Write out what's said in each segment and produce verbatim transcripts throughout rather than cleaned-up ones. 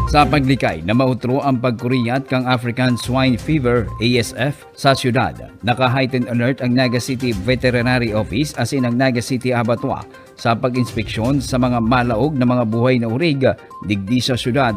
Sa paglikay na mautro ang pagkuriyat kan African Swine Fever, A S F, sa syudad, naka-heightened alert ang Naga City Veterinary Office asin ang Naga City Abattoir sa pag-inspeksyon sa mga malaog na mga buhay na urig digdi sa syudad.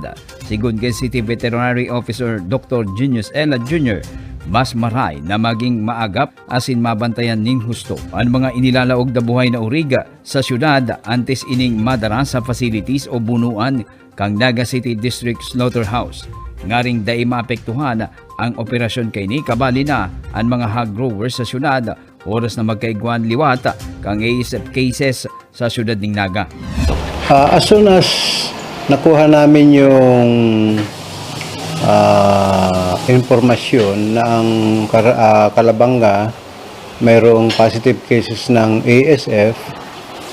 Sigon kan City Veterinary Officer Doctor Genius Ella Junior, mas maray na maging maagap asin mabantayan nin husto an mga inilalaog na buhay na urig sa syudad antes ining madara sa facilities o bunuan kan Naga City District Slaughterhouse, ngaring dai maapektuhan ang operasyon kaini, kabali na an mga hog growers sa syudad, oras na magkaigwaan liwat kan A S F cases sa syudad ning Naga. Ah, as soon as nakuha namin yung ah, impormasyon na ang Kar- ah, Calabanga mayroong positive cases ng A S F,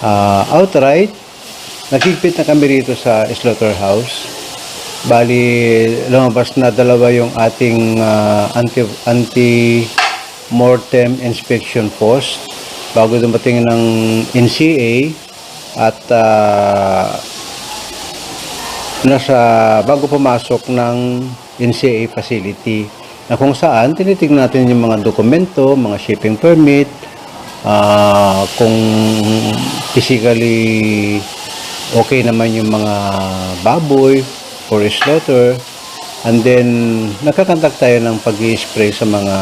ah, outright, naghigpit na kami rito sa slaughterhouse. Bali, lumabas na dalawa yung ating ah, anti, anti-mortem inspection post bago dumating ng N C A at ah, nasa bago pumasok ng N C A facility na kung saan tinitignan natin yung mga dokumento, mga shipping permit, ah, kung physically okay naman yung mga baboy for slaughter, and then nagkakandak tayo ng pag spray sa mga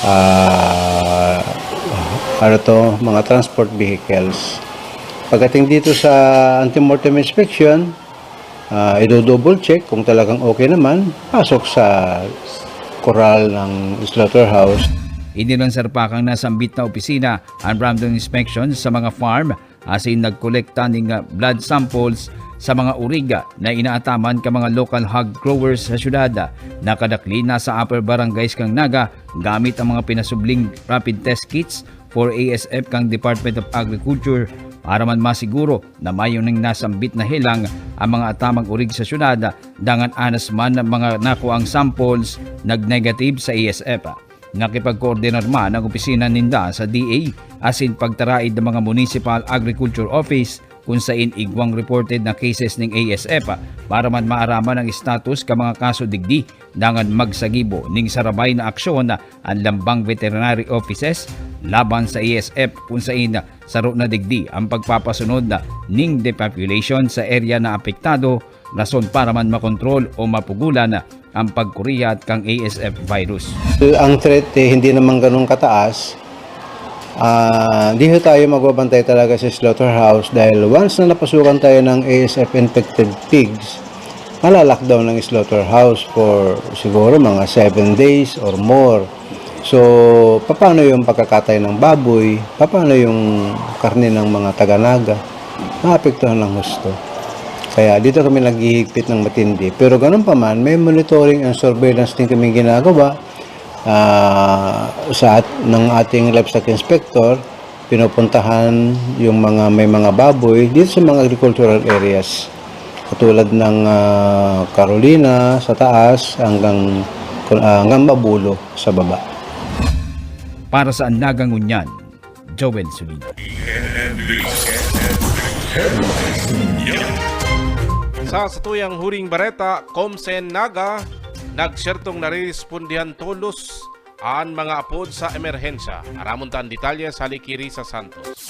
ah, ano to, mga transport vehicles. Pagdating dito sa antemortem inspection, ah, ido-double check kung talagang okay naman, pasok sa koral ng slaughterhouse. Inilansar pa kan nasambit na opisina an random inspection sa mga farm asin nagkolekta nin blood samples sa mga urig na inaataman kan mga local hog growers sa syudad. Nakadakli na sa upper barangays kan Naga gamit ang mga pinasubling rapid test kits for A S F kan Department of Agriculture para man masiguro na mayo ning nasambit na helang ang mga atamang urig sa syudad, dangan anas man mga nakuang samples nag-negative sa A S F. Nakipagkoordinar man ang opisina ninda sa D A asin pagtaraid na mga Municipal Agriculture Office kun sain igwang reported na cases ning A S F para man maaraman ang status kan mga kaso digdi, dangan magsagibo nin sarabay na aksyon an lambang veterinary offices laban sa A S F kun sain saro na digdi ang pagpapasunod ning depopulation sa area na apektado, rason para man makontrol o mapugulan ang pagkuriyat kan A S F virus. Ang threat eh, hindi naman ganun kataas. Ah, di ho tayo magbabantay talaga sa slaughterhouse dahil once na napasukan tayo ng A S F infected pigs, nalalockdown ang slaughterhouse for siguro mga seven days or more. So, paano yung pagkakatay ng baboy? Paano yung karne ng mga taga-Naga? Maapektuhan ng husto. Kaya dito kami naghihigpit ng matindi. Pero ganun pa man, may monitoring and surveillance din kami ginagawa ah, sa at, ng ating livestock inspector. Pinupuntahan yung mga may mga baboy dito sa mga agricultural areas katulad ng ah, Carolina sa taas hanggang ah, hanggang Mabulo sa baba. Para sa Naga Ngunyan, Joel Solino. Sa satuyang huring bareta, Comsen Naga, nagsertong narirespondihan tolos an mga apod sa emerhensya. Aramon ta an detalye sa Likiri sa Santos.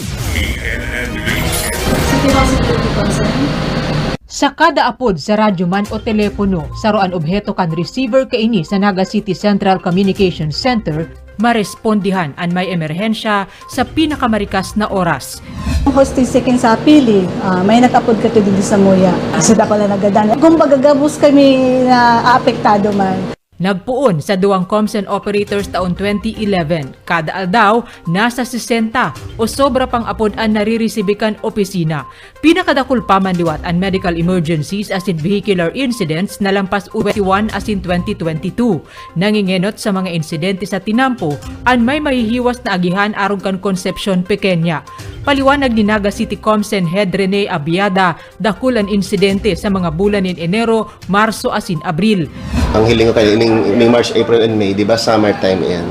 Sa kada apod sa radyo man o telepono, saro an obheto kan receiver kaini sa Naga City Central Communication Center, marespondihan an may emerhensya sa pinakamarikas na oras. Hostage second sa pili, ah, may nag-apod ka to digdi sa Muya. Sa dako na nagadan. Kumbaga, gabos kami na aapektado man. Nagpoon sa duwang Comsen operators taon twenty eleven. Kada aldaw, nasa sesenta o sobra pang apod an nariresibi kan opisina. Pinakadakul pa man liwat an medical emergencies asin vehicular incidents na lampas twenty-one asin twenty twenty-two. Nangingenot sa mga insidente sa tinampo an may mahihiwas na agihan arog kan Concepcion Pequeña. Paliwanag ni Naga City Comsen Head Rene Abiada, dakul an insidente sa mga bulan nin Enero, Marso asin Abril. Ang hiling ko kayo, ining, ining March, April, and May, di ba summer time yan?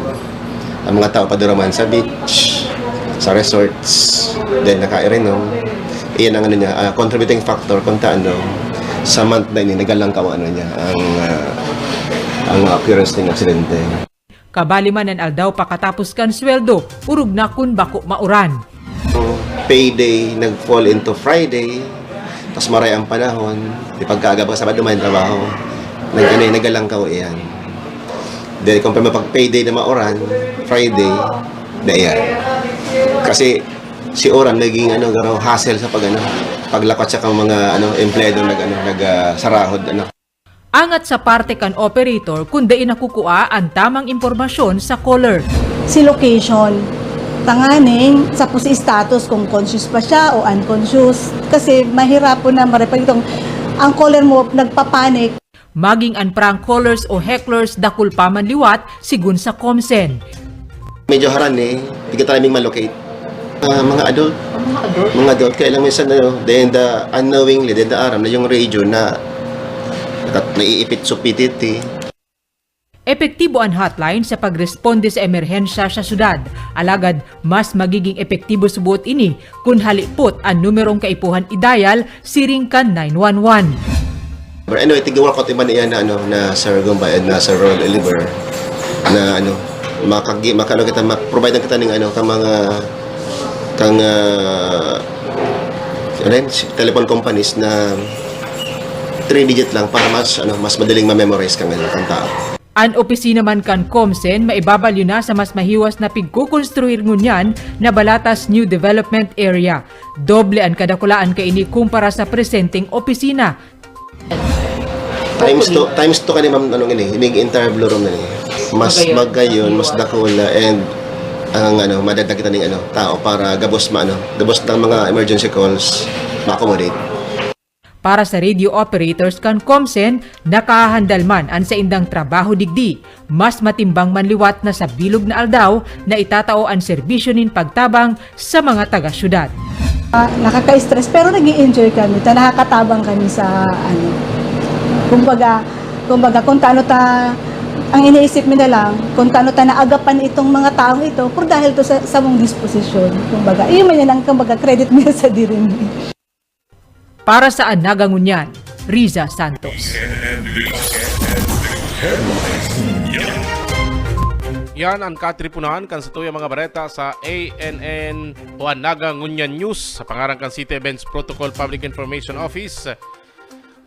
Ang mga tao paduruman sa beach, sa resorts, then nakainom. Iyan ang ano niya, ah, contributing factor kung taano Sa month na ini, nagalangkaw ang ano niya, ang, ah, ang occurrence ning aksidente. Kabali man an aldaw pakatapos kan sweldo, orog na kun bako mauran. Payday nag-fall into Friday, tas maray ang panahon, di pagkaaga pa, Sabado may trabaho. Nag-, ano, nagalangkaw iyan. Dahil kung pag payday na mauran, Friday, na iyan. Kasi si uran naging, ano, garo, hassle sa pag, ano, paglakwat sa kang mga, ano, empleyado nag, ano, nag, ah, sarahod, ano. Angat sa parte kan operator kun dai nakukua an tamang impormasyon sa caller. Si location, tanganing sapo si status kung conscious pa siya o unconscious. Kasi mahirapon na marepag itong ang caller mo nagpapanik. Maging an prank callers o hecklers dakul pa man liwat, sigon sa Comsen. Medyo harani, di ka timing ma-locate. Ah, mga adult. Ang mga adult? Mga adult. Kaya lang minsan, ano, then the unknowingly, then the aram na yung radio na nakat-, naiipit-supititi. Epektibo an hotline sa pagresponde sa emerhensya sa syudad. Alagad, mas magiging epektibo subot ini kun halipot an numerong kaipuhan i-dial siring kan nine one one. But anyway, tig-work out iba na iyan na, ano, na Sir Gumbay and na Sir Ronald Oliver na, ano, makagi-, makano kita, ma-, provide kita ning, ano, ka mga, kang, ah, ano yun, si-, telephone companies na three digit lang para mas, ano, mas madaling ma-memorize kang, ano, kang tao. An opisina man kan Comsen maibabalyo na sa mas mahiwas na pigkukonstruir ngunyan na Balatas New Development Area. Doble an kadakulaan kaini kumpara sa presenteng opisina. Times two, times two ka ni ma'am, ano, ini, ining entire blue room na ni. Mas magayon, mas dakula, and ang, ano, madagdag kita ning, ano, tao para gabos ma-, ano, gabos ng mga emergency calls, ma-accommodate. Para sa radio operators kan Comsen, nakahahandal man an saindang trabaho digdi. Mas matimbang man liwat na sa bilog na aldaw na itatao an serbisyo nin pagtabang sa mga taga-syudad. Ah, nakaka-stress, pero nag-i-enjoy kami ta nakakatabang kami sa, ano, kumbaga, kumbaga, kung taano ta, ang iniisip mi na lang, kung taano ta naagapan itong mga taong ito, por dahil to sa samong disposisyon. Kumbaga, iyo man yan ang, kumbaga, credit mo yan sa diri mi. Para sa An Naga Ngunyan, Riza Santos. Yan an katripunahan kan satuyang mga bareta sa A N N o An Naga Ngunyan News sa pangaran kan City Events Protocol Public Information Office,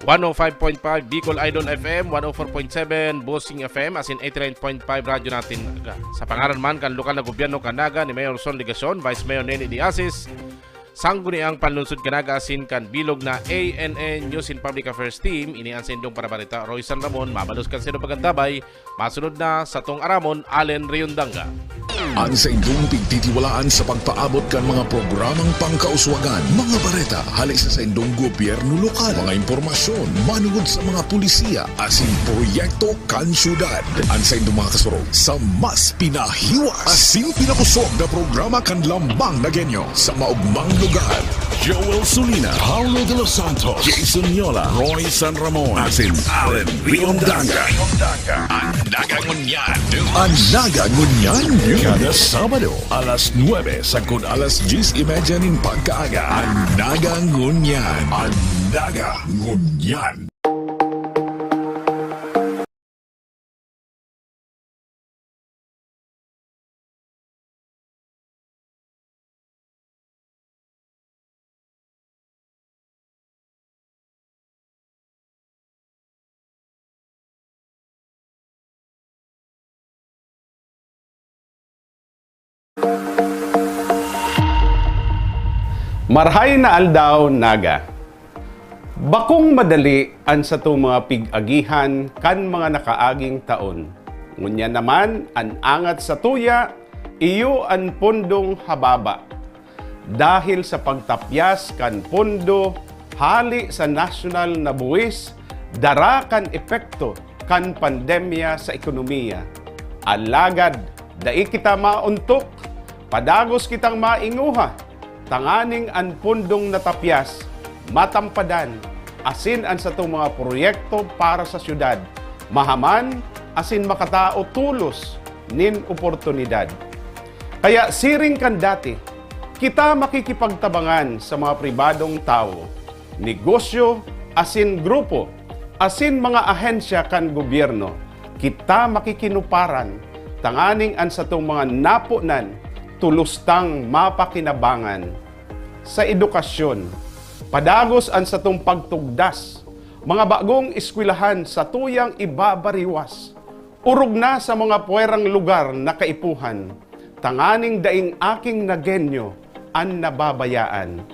one oh five point five Bicol Idol F M, one oh four point seven Bossing F M, asin eighty-nine point five Radyo Natin Naga. Sa pangaran man kan lokal na gobyerno kan Naga ni Mayor Son Legacion, Vice Mayor Nene De Asis, Sangguniang Panlunsod kan Naga asin kan bilog na A N N News and Public Affairs Team, ini an saindong parabareta, Roy San Ramon, mabalos kan saindong pag-antabay. Masunod na satong aramon, Allen Riondanga. An saindong pigtitiwalaan sa pagpaabot kan mga programang pangkauswagan, mga bareta hale sa saindong gobyerno lokal, mga impormasyon manungod sa mga pulisiya asin proyekto kan syudad. An saindong mga kasurog sa mas pinahiwas asin pinakosog na programa kan Lambang Nagueño sa maogmang lugar. Joel Solina, Paulo de los Santos, Jason Yola, Roy San Ramon, asin Allen Riondanga. An Naga Ngunyan. An Naga Ngunyan. Kada Sabado, alas nuebe sagkod alas dyes y media nin pagkaaga. An Naga Ngunyan. An Naga Ngunyan. Marahay na aldaw, Naga. Bakong madali an satong mga pig-agihan kan mga nakaaging taon. Ngunyan naman, an angat satuya, iyo an pondong hababa. Dahil sa pagtapyas kan pondo hale sa nasyonal na buhis, dara kan epekto kan pandemya sa ekonomiya. Alagad dai kita maontok, padagos kitang mainguha, tanganing an pondong natapyas matampadan, asin an satong mga proyekto para sa syudad mahaman asin makatao tolos nin oportunidad. Kaya siring kan dati, kita makikipagtabangan sa mga pribadong tawo, negosyo, asin grupo, asin mga ahensya kan gobyerno, kita makikinuparan tanganing an satong mga naponan tulustang mapakinabangan. Sa edukasyon, padagos an satong pagtugdas, mga bagong eskwelahan satuyang ibabariwas. Orog na sa mga puwerang lugar na kaipuhan, tanganing daing aking Nagueño an nababayaan.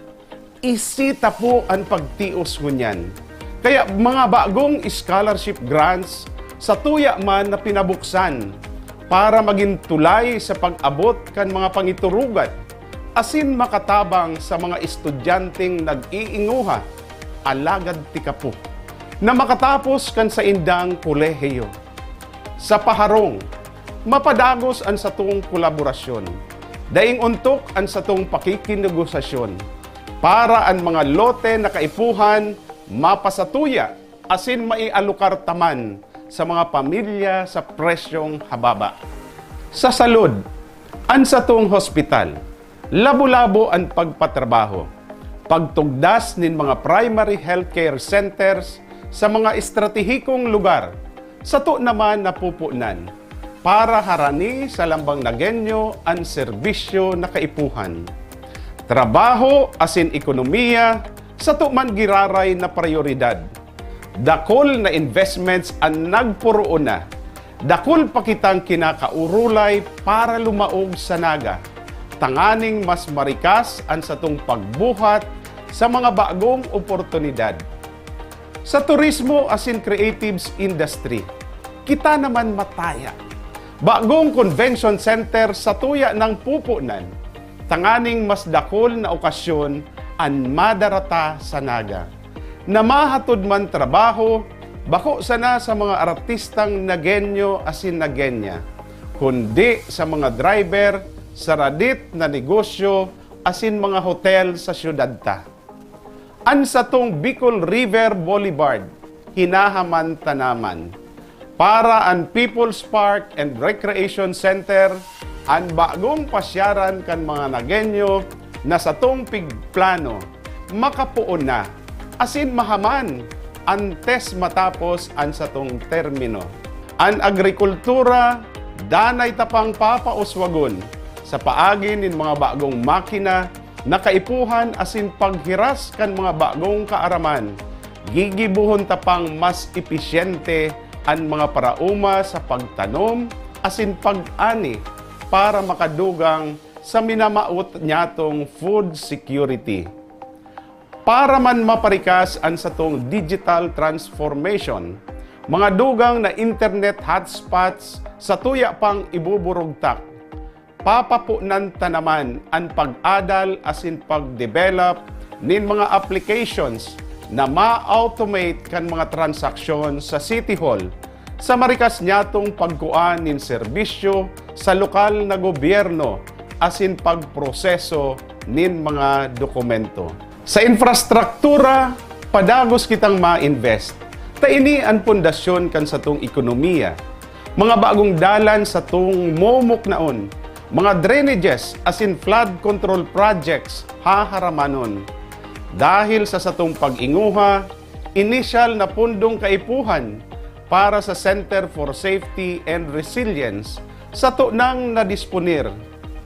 Isita po an pagtios ngunyan. Kaya mga bagong scholarship grants sa tuya man na pinabuksan para magin tulay sa pag-abot kan mga pangiturugan asin makatabang sa mga estudyanteng nag-iinguha, alagad tikapo, na makatapos kan saindang kolehiyo. Sa paharong, mapadagos an satong kolaborasyon. Daing ontok an satong pakikinegosasyon para an mga lote na kaipuhan mapasatuya asin maialokar ta man sa mga pamilya sa presyong hababa. Sa salud, an satong hospital, labo-labo an pagpatrabaho, pagtugdas nin mga primary healthcare centers sa mga estratehikong lugar, sato naman napupunan para harani sa lambang Nagueño an serbisyo na kaipuhan. Trabaho asin ekonomiya, sato man giraray na prayoridad. Dakul na investments an nagporoon na. Dakul pa kitang kinakaurulay para lumaog sa Naga, tanganing mas marikas an satong pagbuhat sa mga bagong oportunidad. Sa turismo asin creatives industry, kita naman mataya. Bagong convention center sa tuya ng pupunan, tanganing mas dakul na okasyon an madarata sa Naga, na mahatod man trabaho, bako sana sa mga artistang Nagueño asin Nagueña, kundi sa mga driver sa radit na negosyo asin mga hotel sa syudad ta. An satong Bicol River Boulevard, hinahaman ta naman. Para an People's Park and Recreation Center, an bagong pasyaran kan mga Nagueño na satong pigplano, makapoon na, asin mahaman antes matapos an satong termino. An agrikultura, danay ta pang papauswagon sa paagi nin mga bagong makina na kaipuhan asin paghiras kan mga bagong kaaraman, gigibohon ta pang mas episyente an mga paraoma sa pagtanom asin pag-ani para makadugang sa minamawot nyatong food security. Para man maparikas an satong digital transformation, mga dugang na internet hotspots sa tuya pang ibuburugtak. Papaponan ta naman an pag-adal asin pag-develop nin mga applications na ma-automate kan mga transaksyon sa City Hall, sa marikas nyatong pagkua nin serbisyo sa lokal na gobyerno asin pagproseso nin mga dokumento. Sa infrastruktura, padagos kitang ma-invest, ta ini an pundasyon kan satong ekonomiya. Mga bagong dalan satong momuknaon, mga drainages asin flood control projects haharamanon. Dahil sa satong pag-inguha, inisyal na pundong kaipuhan para sa Center for Safety and Resilience sato nang nadisponer.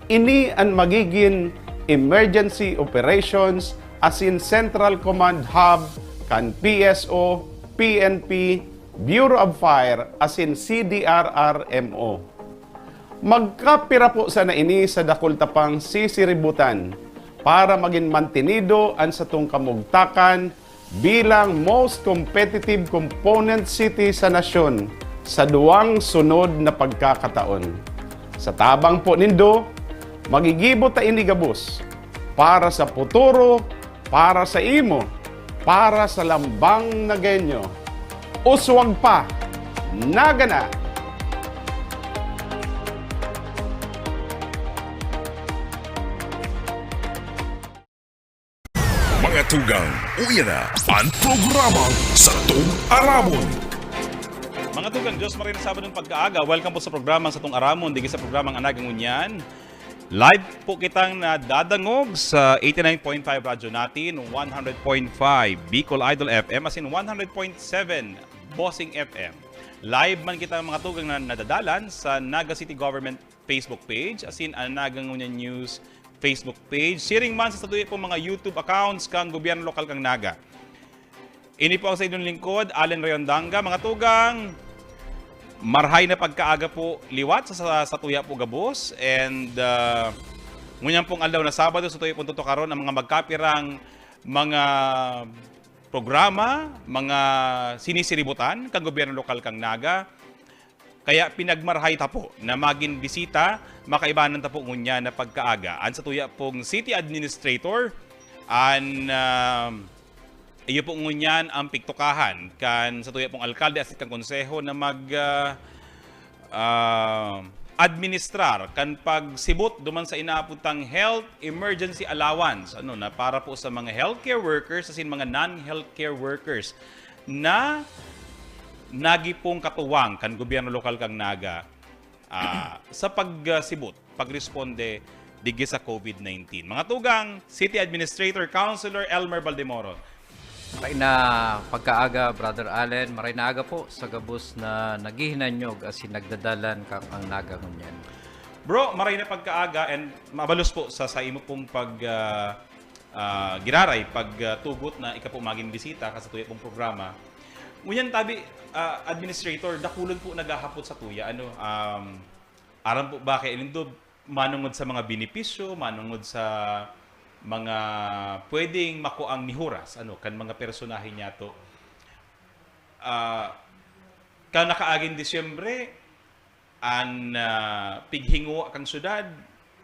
Ini an magigin emergency operations asin central command hub kan P S O, P N P, Bureau of Fire asin C D R R M O. Magkapira po sana ini sa dakul ta pang sisiributan para magin mantenido an satong kamugtakan bilang most competitive component city sa nasyon sa duwang sunod na pagkakataon. Sa tabang po nindo, magigibo ta ini gabos para sa futuro, para sa imo, para sa lambang Nagueño. Uswag pa, Naga na! Mga tugang, uya na an programang Satong Aramon. Mga tugang, Diyos maray na Sabado ng pagkaaga. Welcome po sa programang Satong Aramon, digdi sa programang Anaga Ngunyan. Live po kitang nadadangog sa eighty-nine point five Radyo Natin, one hundred point five Bicol Idol F M, asin one hundred point seven Bossing F M. Live man kita, mga tugang, na nadadalan sa Naga City Government Facebook page, asin an Naga Ngunyan News Facebook page. Siring man sa satuya pong mga YouTube accounts kan gobyerno lokal kan Naga. Ini po ang sa inyong lingkod, Allen Rayondanga. Mga tugang, marhay na pagkaaga po liwat sa, sa, satuya po gabos. And ah, ngunyan pong aldaw na Sabado, satuya pong tutukaron ang mga magkapirang mga programa, mga sinisiributan kan gobyerno lokal kan Naga. Kaya pinagmarhay ta po na magin bisita, makaibanan ta po ngunyan na pagkaaga an satuya pong city administrator, an ah, iyo po ngunyan ang pigtukahan kan satuya pong alkalde asin kan konseho na mag ah, ah, administrar kan pagsibot duman sa inaapod tang health emergency allowance, ano, na para po sa mga healthcare workers asin mga non-healthcare workers na nagipong katuwang kan gobyerno lokal kan Naga ah, sa pagsibot, pagresponde digdi sa COVID nineteen. Mga tugang, City Administrator, Councilor Elmer Baldemoro. Maray na pagkaaga, Brother Allen. Maray na aga po sa gabos na naghihinanyog asin nagdadalan kan Naga ngunyan. Bro, maray na pagkaaga and mabalos po sa, sa imo pong pag, ah, ah, giraray, pag, ah, tugot na ika po magin bisita ka sa tuya pong programa. Ngunyan tabi, ah, Administrator, dakulon po naghahapot sa tuya, ano, um, aram po ba kay Elindob, manungod sa mga benepisyo, manungod sa mga pwedeng makuang mihuras, ano, kan mga personahe niyato. Ah, kan nakaaging Disyembre, an ah, pighingowa kan syudad,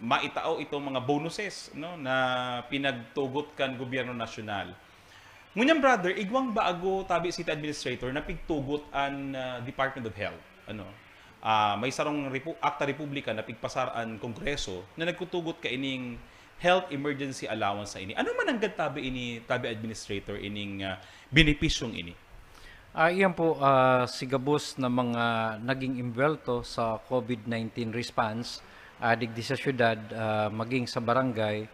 maitao itong mga bonuses, no, na pinagtugot kan gobyerno nasyonal. Ngunyan, brother, igwang bago tabi city administrator na pigtugot an ah, Department of Health. Ano? Ah, may sarong repu- akta republika na pigpasar an Kongreso na nagkutugot kaining health emergency allowance sa ini. Ano man ang tabi ini, tabi administrator, ining ah, benepisyong ini? Ah, iyan po, ah, si gabos na mga naging imbwelto sa COVID nineteen response, ah, digdi sa syudad, ah, maging sa barangay,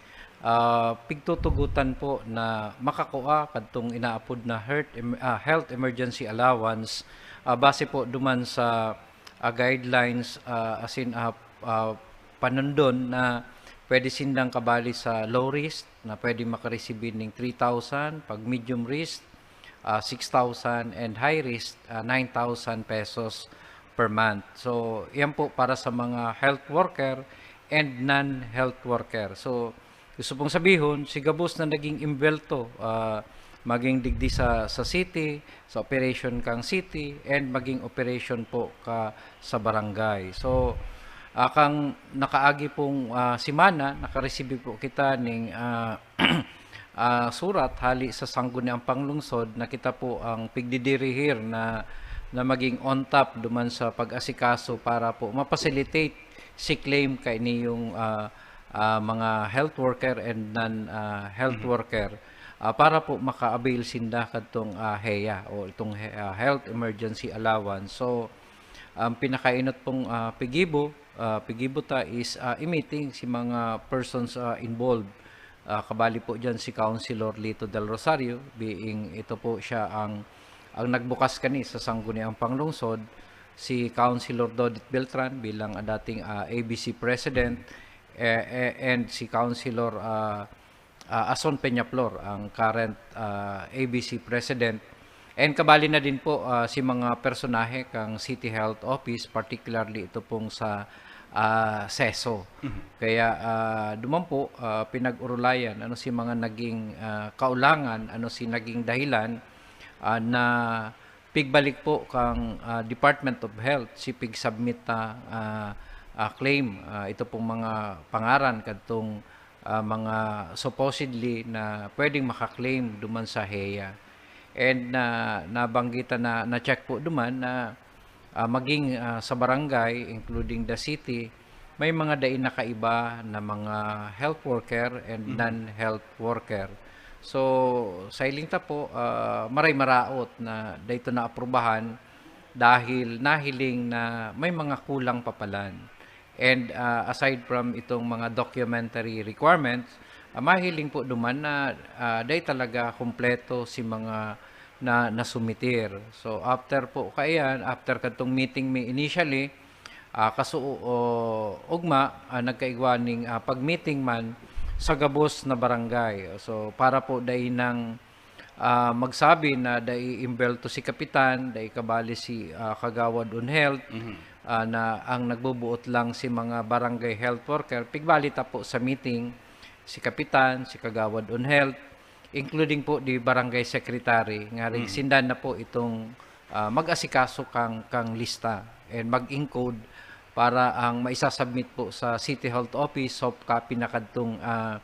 ah, pigtutugutan po na makakua kadtong inaapod na heart em-, ah, health emergency allowance, ah, base po duman sa, ah, guidelines, ah, asin, ah, ah, panundon na pwede sindang kabali sa low risk, na pwede makaresibi ning three thousand, pag medium risk, ah, six thousand, and high risk, ah, nine thousand pesos per month. So, yan po para sa mga health worker and non-health worker. So, gusto pong sabihon, si gabos na naging imbwelto, ah, maging digdi sa, sa city, sa operation kang city, and maging operation po ka sa barangay. So, ah, kang nakaagi pong, ah, semana, nakaresibi po kita ning, ah, ah, surat hali sa Sangguniang Panglungsod na kita po ang pigdidirihir na, na maging on top duman sa pag-asikaso para po ma-facilitate si claim kainiyong, ah, ah, mga health worker and non, ah, health Mhm. worker, ah, para po maka-avail sinda kadtong, ah, heya o itong he-, ah, health emergency allowance. So, ang pinakainot pong, ah, pigibo, ah, pigibo ta is, ah, i-meeting si mga persons, ah, involved. Ah, kabali po diyan si Councilor Lito Del Rosario, being ito po siya ang, ang nagbukas kani sa Sangguniang Panglungsod, si Councilor Dodit Beltran bilang, ah, dating, ah, A B C President, eh, eh, and si Councilor, ah, ah, Ason Peñaflor, ang current, ah, A B C President. And kabali na din po, ah, si mga personahe kang City Health Office, particularly ito pong sa, ah, seso. Mhm. Kaya, ah, duman po, ah, pinag-urulayan ano si mga naging, ah, kaulangan, ano si naging dahilan, ah, na pigbalik po kang, ah, Department of Health si pig-submit ta, ah, ah, claim, ah, ito pong mga pangaran kadtong, ah, mga supposedly na pwedeng maka-claim duman sa heya. And na, nabanggitan na, na-check po duman na, ah, maging, ah, sa barangay, including the city, may mga dai na kaiba na mga health worker and Mhm. non-health worker. So, sa hiling ta po, ah, maray maraot na dai ito naaprubahan dahil nahiling na may mga kulang pa palan. And, ah, aside from itong mga documentary requirements, ah, mahiling po duman na, ah, dai talaga kumpleto si mga na nasumitir. So, after po kaiyan, after kadtong meeting mi initially, ah, kaso-, o, ugma, ah, nagkaigwa ning, ah, pag-meeting man sa gabos na barangay. So, para po dai nang, ah, magsabi na dai imbelto si kapitan, dai kabali si, ah, kagawad on health, Mhm. ah, na ang nagbubuot lang si mga barangay health worker. Pigbali ta po sa meeting, si kapitan, si kagawad on health, including po di barangay secretary, nga rin Mm. sinda na po itong, ah, mag-asikaso kang, kang lista and mag-encode para ang maisasubmit po sa City Health Office, soft copy na kadtong, ah,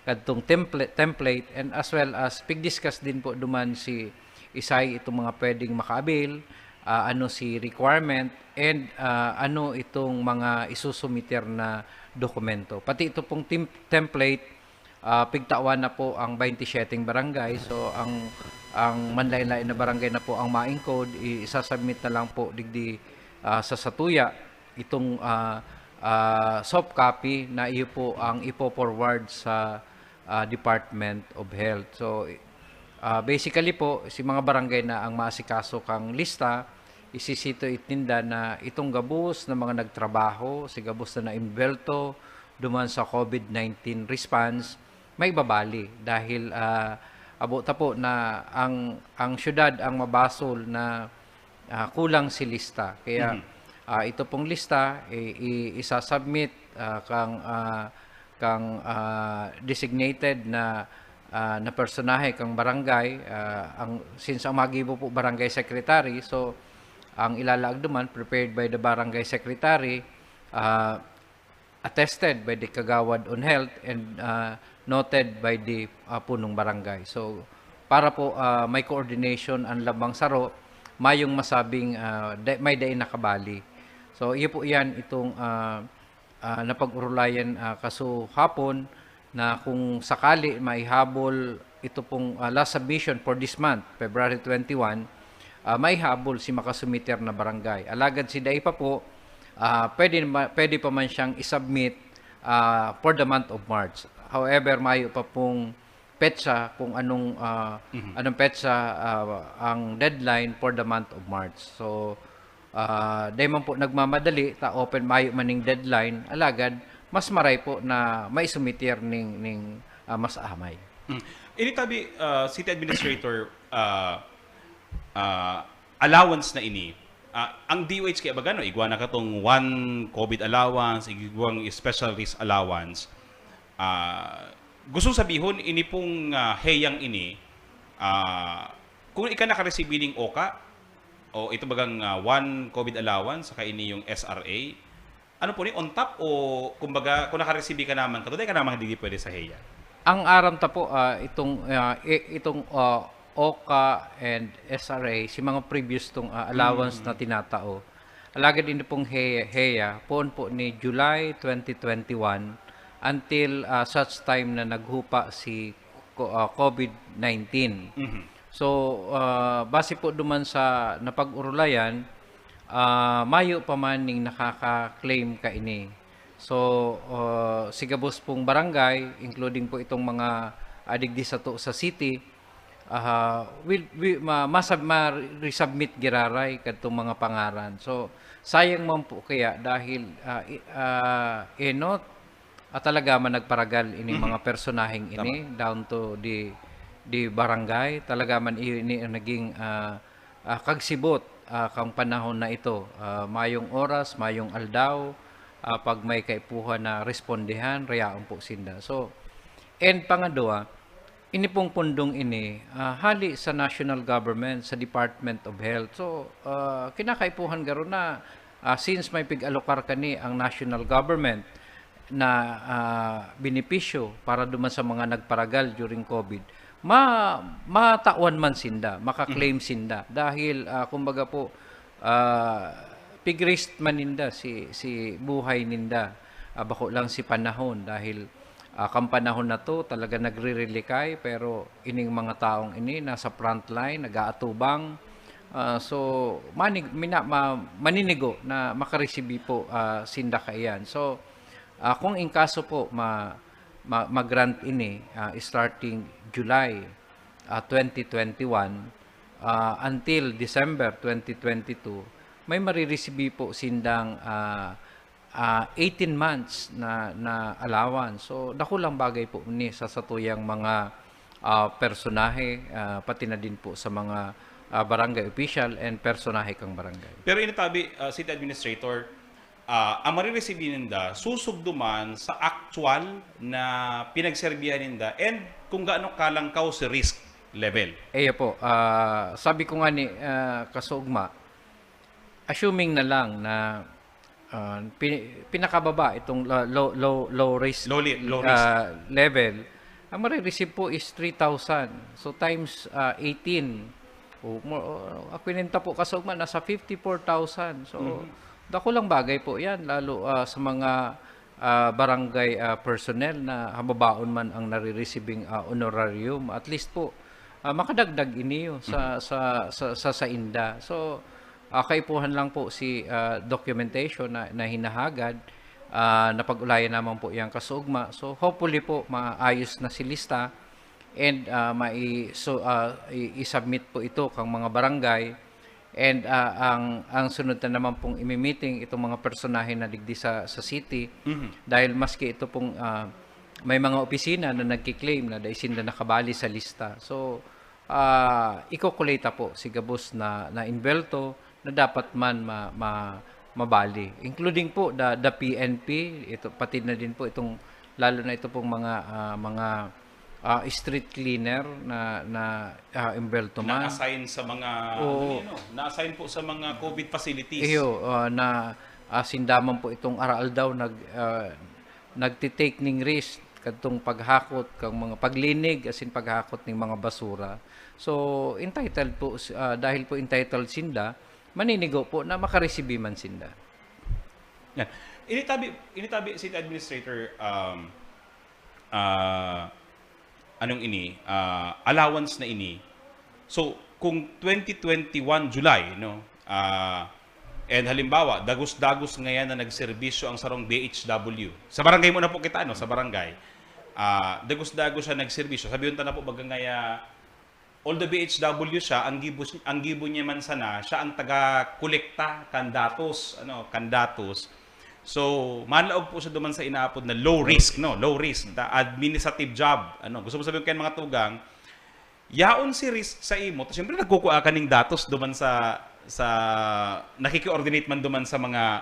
kadtong template, template, and as well as pig-discuss din po duman si Isay itong mga pwedeng maka-avail, ah, ano si requirement, and, ah, ano itong mga isusumiter na dokumento. Pati ito pong tim-, template, ah, pigtawan na po ang twenty-seven barangay. So, ang, ang manlain-lain na barangay na po ang ma-encode, i-, isasubmit na lang po digdi, ah, sa satuya itong, ah, ah, soft copy na iyo po ang ipo-forward sa, ah, Department of Health. So, ah, basically po, si mga barangay na ang maasikaso kang lista, isisito itinda na itong gabos na mga nagtrabaho, si gabos na naimbelto duman sa covid nineteen response, may babali dahil, ah, abo ta po na ang, ang syudad ang mabasol na, ah, kulang si lista. Kaya, Mhm. ah, ito pong lista, i-, i-, isasubmit, ah, kang, ah, kang, ah, designated na, ah, na personahe kang barangay. Ah, ang, since ang magibo po barangay secretary, so ang ilalaag duman prepared by the barangay secretary, ah, attested by the kagawad on health and, ah, noted by the, ah, punong barangay. So, para po, ah, may coordination ang lambang saro, mayong masabing, ah, da-, may dai nakabali. So, iyo po yan itong, ah, ah, napag-orolayan, ah, kaso hapon na kung sakali maihabol ito pong, ah, last submission for this month, February twenty-one, ah, maihabol si makasumiter na barangay. Alagad si dai pa po, ah, pwede ma-, pwede pa man siyang isubmit, ah, for the month of March. However, mayo pa pong petsa kung anong, ah, Mhm. anong petsa, ah, ang deadline for the month of March. So, ah, dai man po nagmamadali, ta open mayo man ning deadline, alagad mas maray po na maisumiter ning, ning, ah, mas amay. Hmm. Ini tabi, ah, City Administrator, ah, ah, allowance na ini, ah, ang D O H kaya baga, no, igwa na katong one covid allowance, igwang special risk allowance. Ah, gustong sabihon, ini pong, ah, heyang ini, ah, kung ika nakareceive ning OCA, o ito bagang, ah, one covid allowance, saka ini yung S R A, ano po ni, on top o kumbaga, kung nakareceive ka naman, kato, dai ka naman digdi pwede sa heya? Ang aram ta po, ah, itong, ah, i-, itong, ah, OCA and S R A, si mga previous tong, ah, allowance Mm. na tinatao. Alagad ini pong he-, heya, poon po ni July twenty twenty-one until, ah, such time na naghupa si co-, ah, covid nineteen. Mhm. So, ah, base po duman sa napag-orolayan, ah, mayo pa man ning nakaka-claim kaini. So, ah, si gabos pong barangay, including po itong mga, ah, digdi sato sa city, ah, will, will, ma-, masab-, ma-resubmit giraray kadtong mga pangaran. So, sayang man po kaya dahil, ah, i-, ah, enot, ah, talaga man nagparagal ining Mhm. mga personaheng Tama. ini, down to the, the barangay. Talaga man i-, ini ang naging, ah, ah, kagsibot, ah, kang panahon na ito. Ah, mayong oras, mayong aldaw, ah, pag may kaipuhan na respondihan, rayaon po sinda. So, and pangadwa, ini pong pundong ini, ah, hali sa national government, sa Department of Health. So, ah, kinakaipuhan garo na, ah, since may pig-alokar kani ang national government na, ah, benepisyo para duman sa mga nagparagal during covid, ma-, matawan man sinda, maka-claim Mhm. sinda. Dahil, ah, kumbaga po, ah, pig-risk man ninda si, si buhay ninda. Ah, bako lang si panahon dahil, ah, kan panahon na 'to talaga nagre-rely kay, pero ining mga taong ini nasa frontline, nag-aatubang, Ah, so, manig-, mina-, ma-, maninigo na makaresibi po, ah, sinda kaiyan. So, ah, kung in kaso po ma-, ma-, ma-grant ini, ah, starting July, ah, twenty twenty-one, ah, until December twenty twenty-two, may mariresibi po sindang, ah, ah, eighteen months na, na allowance. So, dakulang bagay po ni sa satuyang mga, ah, personahe, ah, pati na din po sa mga, ah, barangay official and personahe kang barangay. Pero ini tabi, ah, City Administrator, ah, ang mariresibi ninda, susog duman sa aktual na pinagserbihan ninda and kung gaano kalangkaw si risk level. Iyo po, ah, sabi ko nga ni, ah, Kasugma, assuming na lang na, ah, pi-, pinakababa itong la-, low, low, low risk, Low li-, low risk. ah, level, ang marireceive po is three thousand. So, times, ah, eighteen, o mo, o, ang kwenta po, Kasugma, nasa fifty-four thousand. So, Mhm. dakulang bagay po yan, lalo, ah, sa mga, ah, barangay, ah, personnel na hababaon man ang narireceiving, ah, honorarium. At least po, ah, makadagdag iniyo sa, Mhm. sa, sa, sa sainda. So, ah, kaipuhan lang po si, ah, documentation na, na hinahagad, ah, napag-ulayan naman po yang Kasugma. So, hopefully po, maayos na si lista and, ah, mai-, so, ah, i-, i-submit po ito kang mga barangay. And, ah, ang, ang sunod na naman pong imi-meeting itong mga personahe na digdi sa, sa city. Mhm. Dahil maski ito pong, ah, may mga opisina na nagki-claim na dai sinda nakabali sa lista. So, ah, ikokolekta po si gabos na, na imbelto na dapat man ma-, ma-, mabali. Including po the, the P N P, ito, pati na din po itong, lalo na ito pong mga, ah, mga, ah, street cleaner na, na, ah, imbelto man. Na-assign sa mga, Oo. ano yun, no? Na-assign po sa mga covid facilities. Iyo, ah, na, ah, sinda man po itong aroaldaw nag, ah, nagtitake ning risk kadtong paghakot kang mga paglinig, asin paghakot ning mga basura. So, entitled po si, ah, dahil po entitled sinda, maninigo po na makaresibi man sinda. Yan. Ini tabi, ini tabi, City Administrator, um, ah, anong ini, ah, allowance na ini. So, kung twenty twenty-one July, no, ah, and halimbawa, dagos-dagos ngayan na nagserbisyo ang sarong B H W. Sa barangay muna po kita, no, sa barangay. Ah, dagos-dagos siya nagserbisyo. Sabihin ta na po, baga ngaya, although B H W siya, ang gibo, ang gibo niya man sana, siya ang taga-kolekta kan datos, ano, kan datos. So, malaog po siya duman sa inaapod na low risk, no? Low risk, the administrative job. Ano, gusto mo sabihin kaya mga tugang, yaon si risk sa imo, tapos siyempre nagkukua ka ning datos duman sa, sa, nakiki-coordinate man duman sa mga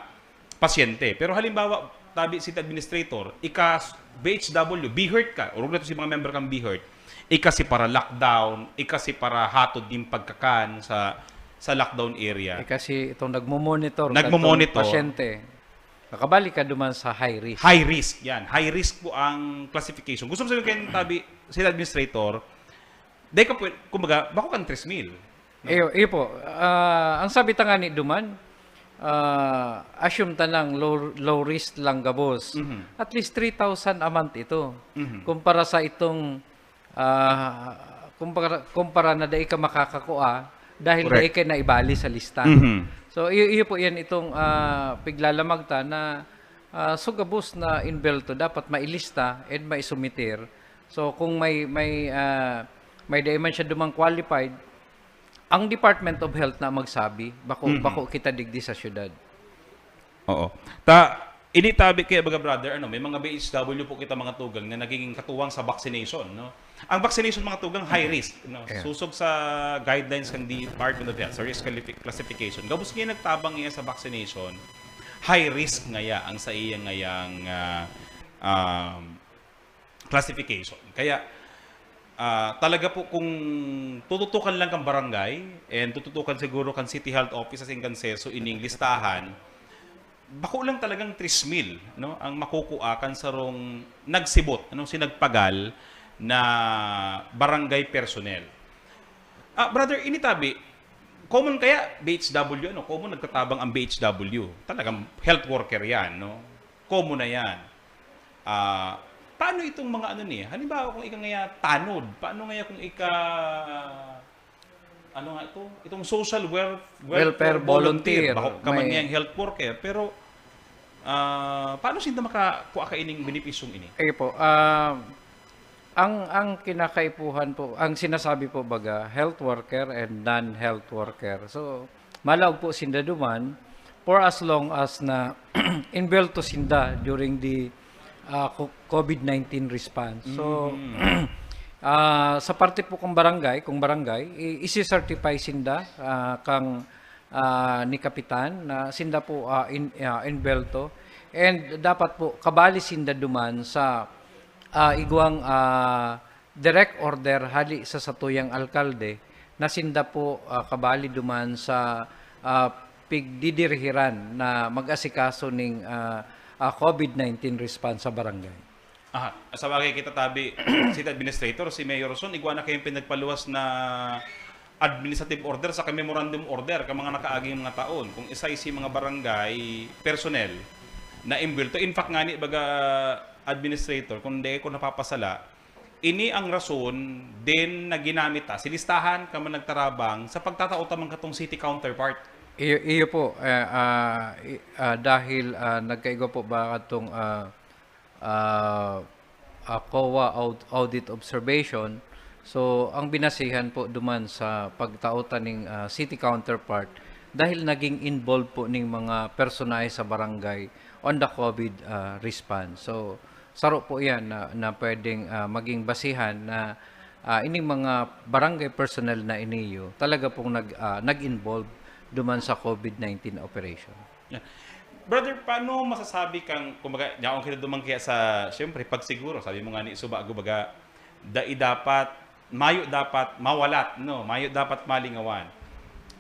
pasyente. Pero halimbawa, tabi City Administrator, ika B H W, BHERT ka, orog na to si mga member kang BHERT, ika si para lockdown, ika si para hatod ning pagkakan sa, sa lockdown area. Eh, kasi itong nagmo-monitor, Nagmo-monitor. katong pasyente, nakabalik ka duman sa high risk. High risk, yan. High risk po ang classification. Gusto mo sabihin kayo, tabi, City Administrator, dahil ka po, kumbaga, bako kang tres mil. No? Iyo, iyo po. Ah, ang sabi ta nga ni duman, ah, assume ta nang low, low risk lang gabos. Mhm. At least three thousand a month ito. Mhm. Kumpara sa itong, ah, kumpara, kumpara na dai ka makakakua dahil Correct. dai ka naibali sa lista. Mhm. So, iyo, iyo po yan itong, ah, piglalamag ta na, ah, so gabos na imbelto dapat mailista and maisumiter. So, kung may, may, ah, may dai man siya dumang qualified, ang Department of Health na magsabi, bako, Mhm. bako kita digdi sa syudad. Oo. Ta, ini tabi kaya, baga, brother, ano, may mga B H W po kita mga tugang na nagiging katuwang sa vaccination, no? Ang vaccination, mga tugang, high risk, no? Yeah. Susog sa guidelines ng Department of Health, sa risk qualifi-, classification. Gabos nga nagtabang niya sa vaccination, high risk ngaya ang sa iyang ngayang, ah, um, classification. Kaya, ah, talaga po, kung tututukan lang kang barangay, and tututukan siguro kan City Health Office asin kan seso ining listahan, bako lang talagang tres mil, no, ang makukua kan sarong nagsibot, ano, sinagpagal na barangay personnel. Ah, brother, ini tabi, common kaya B H W, ano, common nagtatabang ang B H W. Talagang health worker yan, no? Common na yan. Ah, paano itong mga ano ni? Halimbawa, kung ika ngaya tanod, paano ngaya kung ika Ano nga ito? Itong social wel-, Welfare welfare volunteer. volunteer. Bako ka man May niyang health worker, pero ah, paano sinda makakua kaining benepisyong ini? Ayun po. Ah, ang ang kinakaipuhan po, ang sinasabi po baga, health worker and non-health worker. So, malaog po sinda duman for as long as na inbelto sinda during the ah, co- COVID nineteen response. So, ah, sa parte po kung barangay, kung barangay, i- isi-certify sinda ah, kang ah, ni kapitan na sinda po ah, in, ah, inbelto, and dapat po kabali sinda duman sa ah, igwang ah, direct order hali sa satuyang alkalde na sinda po ah, kabali duman sa ah, pigdidirihiran na mag-asikaso ning ah, ah, COVID nineteen response sa barangay. Aha, sa bagay kita tabi, city administrator, si Mayor Son, igwa na kayong pinagpaluwas na administrative order sa memorandum order ka mga nakaaging mga taon. Kung isay si mga barangay personnel na imbwelto. In fact, ngani baga administrator, kung di ko napapasala, ini ang rason din na ginamit ta, si listahan ka man nagtarabang sa pagtatao ta man katong city counterpart. Iyo, iyo po, eh, ah, i- ah, dahil ah, nagkaigwa po ba katong ah, ah, ah, COA aud- audit observation, so ang binasihan po duman sa pagtao ta ning ah, city counterpart dahil naging involved po ning mga personahe sa barangay on the COVID ah, response. So saro po iyan na, na pwedeng ah, maging basihan na ah, ining mga barangay personnel na iniyo talaga pong nag, ah, nag-involve duman sa COVID nineteen operation. Yeah. Brother, paano masasabi kang, kumbaga, yaon kita duman kaya sa, siyempre, pagsiguro, sabi mo nga ni Suba, kumbaga, dai dapat, mayo dapat mawalat, no? Mayo dapat malingawan.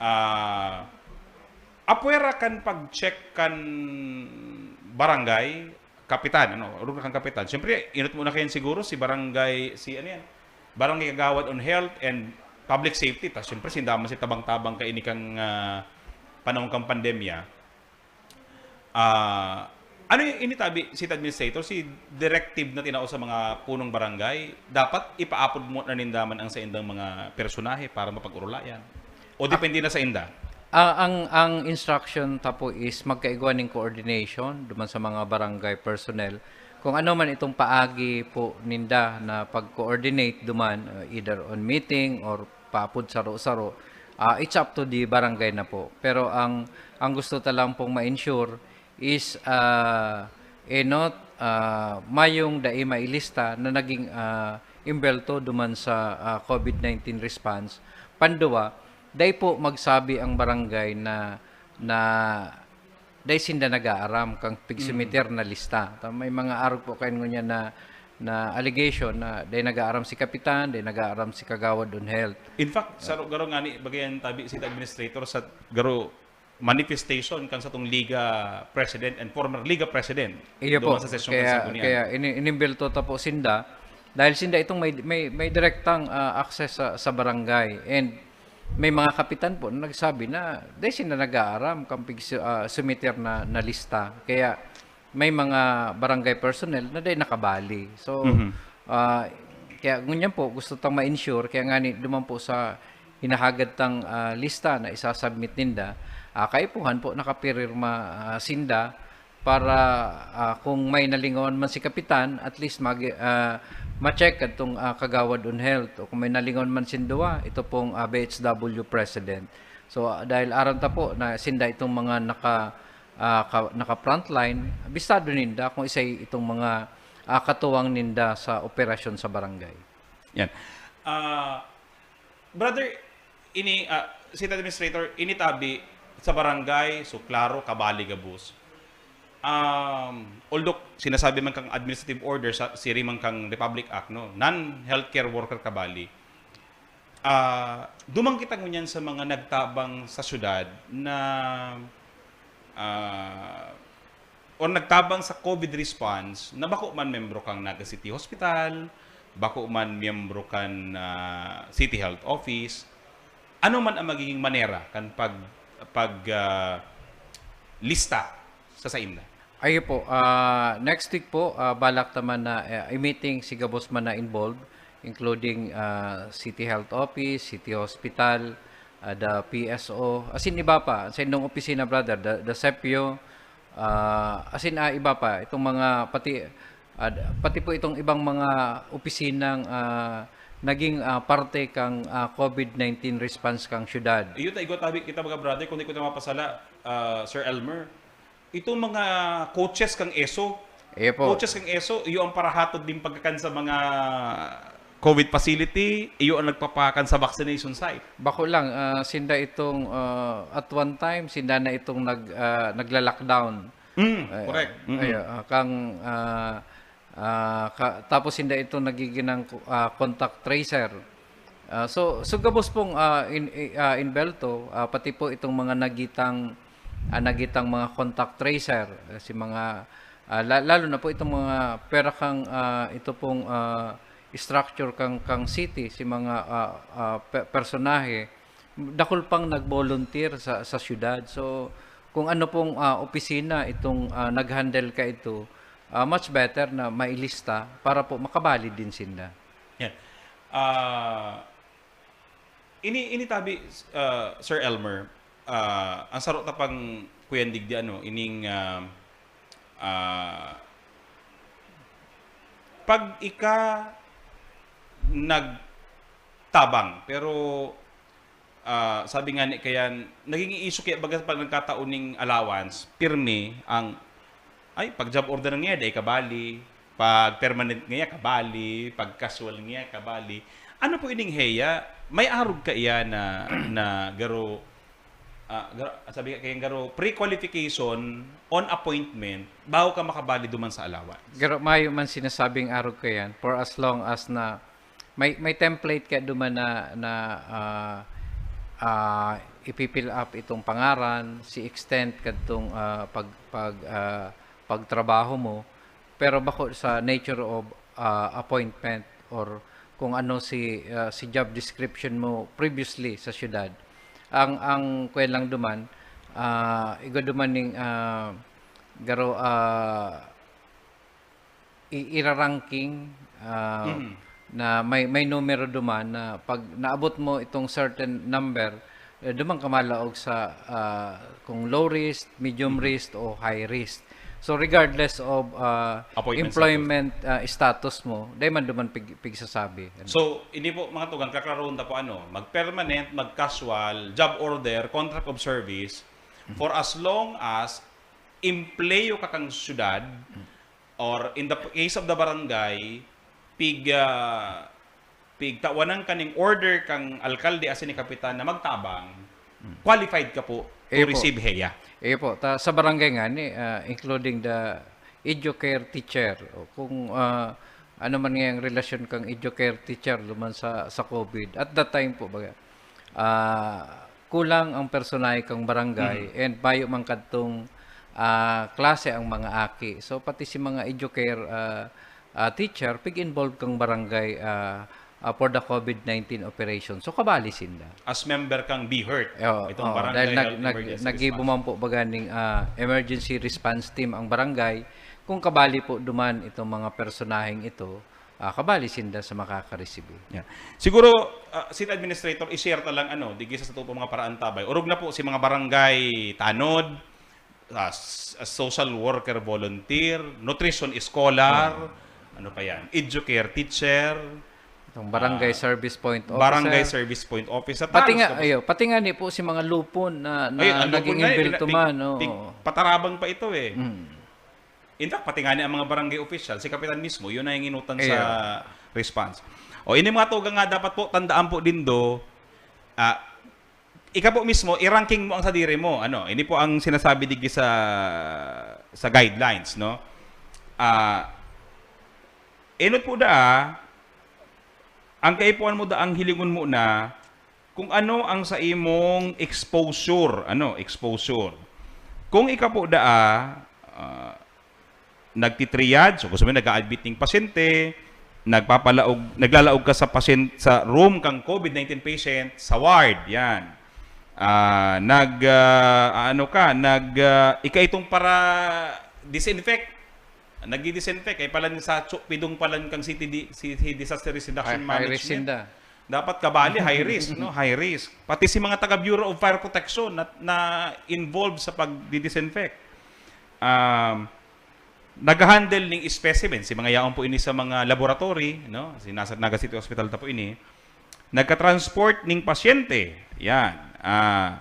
Ah, apwera kan pag-check kan barangay, kapitan, ano, orog na kan kapitan. Siyempre, inot mo na kayan siguro si barangay, si ano yan, barangay kagawad on health and public safety. Ta, siyempre, sinda man si tabang-tabang kaini kang ah, panahon kang pandemya. Ah, ano yung initabi, city administrator, si directive na tinao sa mga punong barangay, dapat ipaapod mo na nindaman ang saindang mga personahe para mapag-urulayan? O depende na sa inda? Ah, ang ang instruction ta po is magkaigwa ning coordination duman sa mga barangay personnel. Kung ano man itong paagi po ninda na pag-coordinate duman, uh, either on meeting or paapod saro-saro, ah, it's up to the barangay na po. Pero ang ang gusto ta lang pong ma-ensure is ah, enot, ah, mayong dai mailista na naging ah, imbelto duman sa ah, COVID nineteen response. Panduwa, dai po magsabi ang barangay na na dai sinda nag-aaram kang pigsumiter na lista. Ta, may mga arog po kayo ngunyan na na allegation na dai nag-aaram si kapitan, dai nag-aaram si kagawad on health. In fact, sa garo nga ni bagayan tabi city administrator sa garo manifestation kan satong Liga President and former Liga President. Iyo po. Duman sa sesyon Kaya, kan Sangguniang. Kaya ini- inimbilto ta po sinda dahil sinda itong may may may direktang ah, access sa, sa barangay, and may mga kapitan po na nagsabi na dahil sinda nag-aaram kang pig ah, sumiter na, na lista. Kaya may mga barangay personnel na dahil nakabali. So, Mhm. ah, kaya ngunyan po gusto tang ma-ensure, kaya nga ni duman po sa hinahagad tang ah, lista na isasubmit ninda, ah, kaipuhan po nakapirma ah, sinda para ah, kung may nalingawan man si kapitan, at least mag ah, ma-check kadtong ah, kagawad on health, o kung may nalingawan man sinduwa, ito pong ah, B H W president. So ah, dahil aram ta po na sinda itong mga naka ah, ka, naka frontline, abisado ninda kung isay itong mga ah, katuwang ninda sa operasyon sa barangay. Yan. Ah, brother, ini ah, city administrator, initabi sa barangay, so klaro, kabali gabos. Um, although sinasabi man kang administrative order sa siri man kang Republic Act, no, non-healthcare worker kabali. Ah, duman kita ngunyan sa mga nagtabang sa syudad na ah, o nagtabang sa COVID response na bako man miyembro kang Naga City Hospital, bako man miyembro kan ah, City Health Office, ano man ang magiging manera kan pag pag ah, lista sa sainda? Ayo po, ah, next week po, ah, balak naman na eh, i-meeting si gabos man na involved, including ah, City Health Office, City Hospital, ah, the P S O, as in iba pa, sa indong opisina, brother, the, the sepio, ah, as in, ah, iba pa, itong mga pati, ah, pati po itong ibang mga opisinang, ah, naging, ah, parte kang, ah, covid nineteen response kang syudad. Iyo ta, igwa tabi kita, mga brother, kung di ko ta mapasala, ah, Sir Elmer. Itong mga coaches kang eso, Iyo po. Coaches kang eso, iyo ang parahatod din pagkakan sa mga covid facility, iyo ang nagpapakan sa vaccination site. Bako lang, ah, sinda itong, ah, at one time, sinda na itong nag, ah, nagla-lockdown. Mm, Eh, correct. Mm-mm. ayo, ah, kang, ah, ah, ka-, tapos sinda itong nagiging, ah, contact tracer. Ah, so, so gabos pong, ah, in, i-, ah, inbelto, ah, pati po itong mga nagitang, ah, nagitang mga contact tracer, ah, si mga, ah, la-, lalo na po itong mga pera kang, ah, ito pong, ah, structure kang, kang city, si mga, ah, ah, pe-, personahe, dakul pang nag-volunteer sa, sa syudad. So, kung ano pong, ah, opisina itong, ah, nag-handle ka ito, ah, much better na mailista para po makabali din sinda. Yan. Ah, ini, ini tabi, ah, Sir Elmer, ah, ang saro ta pang kuyan digdi, ano, ining, ah, ah, pag ika nagtabang, pero, ah, sabi nga ni kayan, naging issue kaya baga pag nagkataon ning allowance, pirmi ang, ay, pag job order nga, dai kabali, pag permanent nga, kabali, pag casual nga, kabali. Ano po ining heya? May arog ka iya na, na garo, ah, garo, sabi ka kayang garo, pre-qualification on appointment bago ka makabali duman sa allowance? Garo, mayo man sinasabing arog ka yan for as long as na may, may template ka duman na, na, ah, ah, ipi-fill up itong pangaran, si extent kadtong, ah, pag, pag, ah, pagtrabaho mo, pero bako sa nature of, ah, appointment or kung ano si, ah, si job description mo previously sa syudad. Ang, ang kuwan lang duman, ah, igwa duman ning, ah, garo, ah, i-, ira-ranking, ah, Mm. na may, may numero duman na pag naabot mo itong certain number, eh, duman ka malaog sa, ah, kung low risk, medium Mhm. risk, o high risk. So, regardless of, ah, Appointment employment, ah, status mo, dai man duman pig-, pigsasabi. So, ini po, mga tugang, kaklarohon ta po, ano, mag-permanent, mag-casual, job order, contract of service, Mhm. for as long as empleyo ka kang syudad, Mhm. or in the case of the barangay, pig, ah, pigtawanan ka ning order kang alkalde asin ni kapitan na magtabang, Hmm. qualified ka po to Eh, po. receive heya. Eh, po. Ta, sa barangay nga ni, ah, including the educare teacher, o kung, ah, ano man nga yung relasyon kang educare teacher duman sa, sa covid. At that time po, baga, ah, kulang ang personahe kang barangay Mhm. and mayo man kadtong, ah, klase ang mga aki. So, pati si mga educare, ah, ah, teacher, pig-involve kang barangay, ah, ah, for the covid nineteen operation. So, kabali sinda. As member kang BHERT, Oo, itong oo, Barangay dahil nag-, Health nag-, Emergency nag-ibo Response. man po baga ning, ah, emergency response team ang barangay, kung kabali po duman itong mga personaheng ito, ah, kabali sinda sa makakaresibi. Yeah. Siguro, ah, City Administrator, i-share ta lang, ano, digdi sa sato po mga paraantabay. Orog na po si mga barangay tanod, ah, s-, ah, social worker volunteer, nutrition scholar, Oo. ano pa yan? Educare teacher, Itong barangay ah, service point barangay officer. service point officer. Pati Talos nga, tapos ayo, pati nga ni po si mga lupon na, na Ay, ang lupon naging nga, eh, inbilto pina-, man, pig-, oo. pig-, patarabang pa ito eh. Mm. In fact, pati nga ni ang mga barangay official, si Kapitan mismo, yun ang inutan Ayo. sa response. O, ini mga tugang nga dapat po, tandaan po din do, ah, ika po mismo, i-ranking mo ang sadiri mo. Ano, ini po ang sinasabi digdi sa, sa guidelines, no? Ah, enot po daa, ang kaipuhan mo daa ang hilingon mo na kung ano ang sa imong exposure, ano, exposure. Kung ika po daa, ah, nagti-triage, so gusto mo nag-a-admit ning pasyente, nagpapalaog, naglalaog ka sa pasyente, sa room kang covid nineteen patient, sa ward, yan. Ah, nag, ah, ano ka, nag, ah, ika itong para disinfect. Nagdi-disinfect, ay palan sa tsu-, pidong palan kang city di-, city disaster risk reduction Ay, ay, management. Rescinda. Dapat kabali, high risk, no? High risk. Pati si mga taga Bureau of Fire Protection na, na involved sa pagdi-disinfect. Um, nag-handle ning specimen, si mga yaon po ini sa mga laboratory, no? Si nasa Naga City Hospital ta po ini. Nagka-transport ning pasyente. Yan. Ah,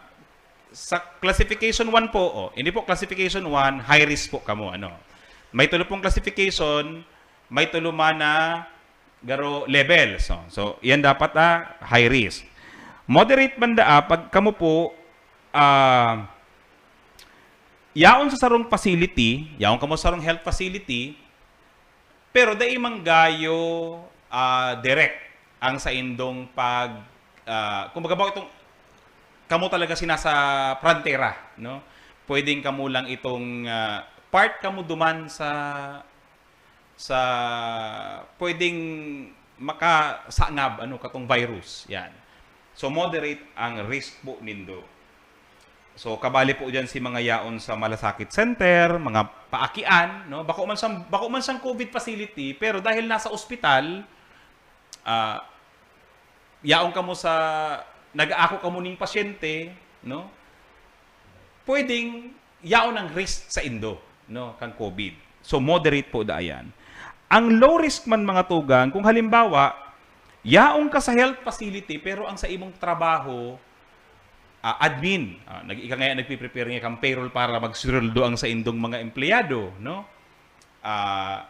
sa classification one po, oh, hindi po classification one, high risk po kamo, ano. May tulo pong classification, may tulo man na garo level. So, so yan dapat, ah, high risk. Moderate man daa pag kamo po, ah, yaon sa sarong facility, yaon kamo sa sarong health facility, pero dai man gayo, ah, direct ang saindong pag, ah, kumbaga ba itong kamo talaga si nasa frontera, no? Pwedeng kamo lang itong, ah, part kamo duman sa, sa pwedeng makasangab, ano, katong virus. Yan. So, moderate ang risk po nindo. So, kabali po diyan si mga yaon sa malasakit center, mga paakian, no? Bako man sang, bako man sang COVID facility, pero dahil nasa ospital, ah, yaon kamo sa, nag-aako kamo ning pasyente, no? Pwedeng yaon ang risk saindo, no, kan COVID. So, moderate po daa yan. Ang low risk man, mga tugang, kung halimbawa, yaon ka sa health facility, pero ang sa imong trabaho, ah, admin, ah, nag-, ika nga nagpiprepare nga kang payroll para magsweldo ang saindong mga empleyado, no? Ah,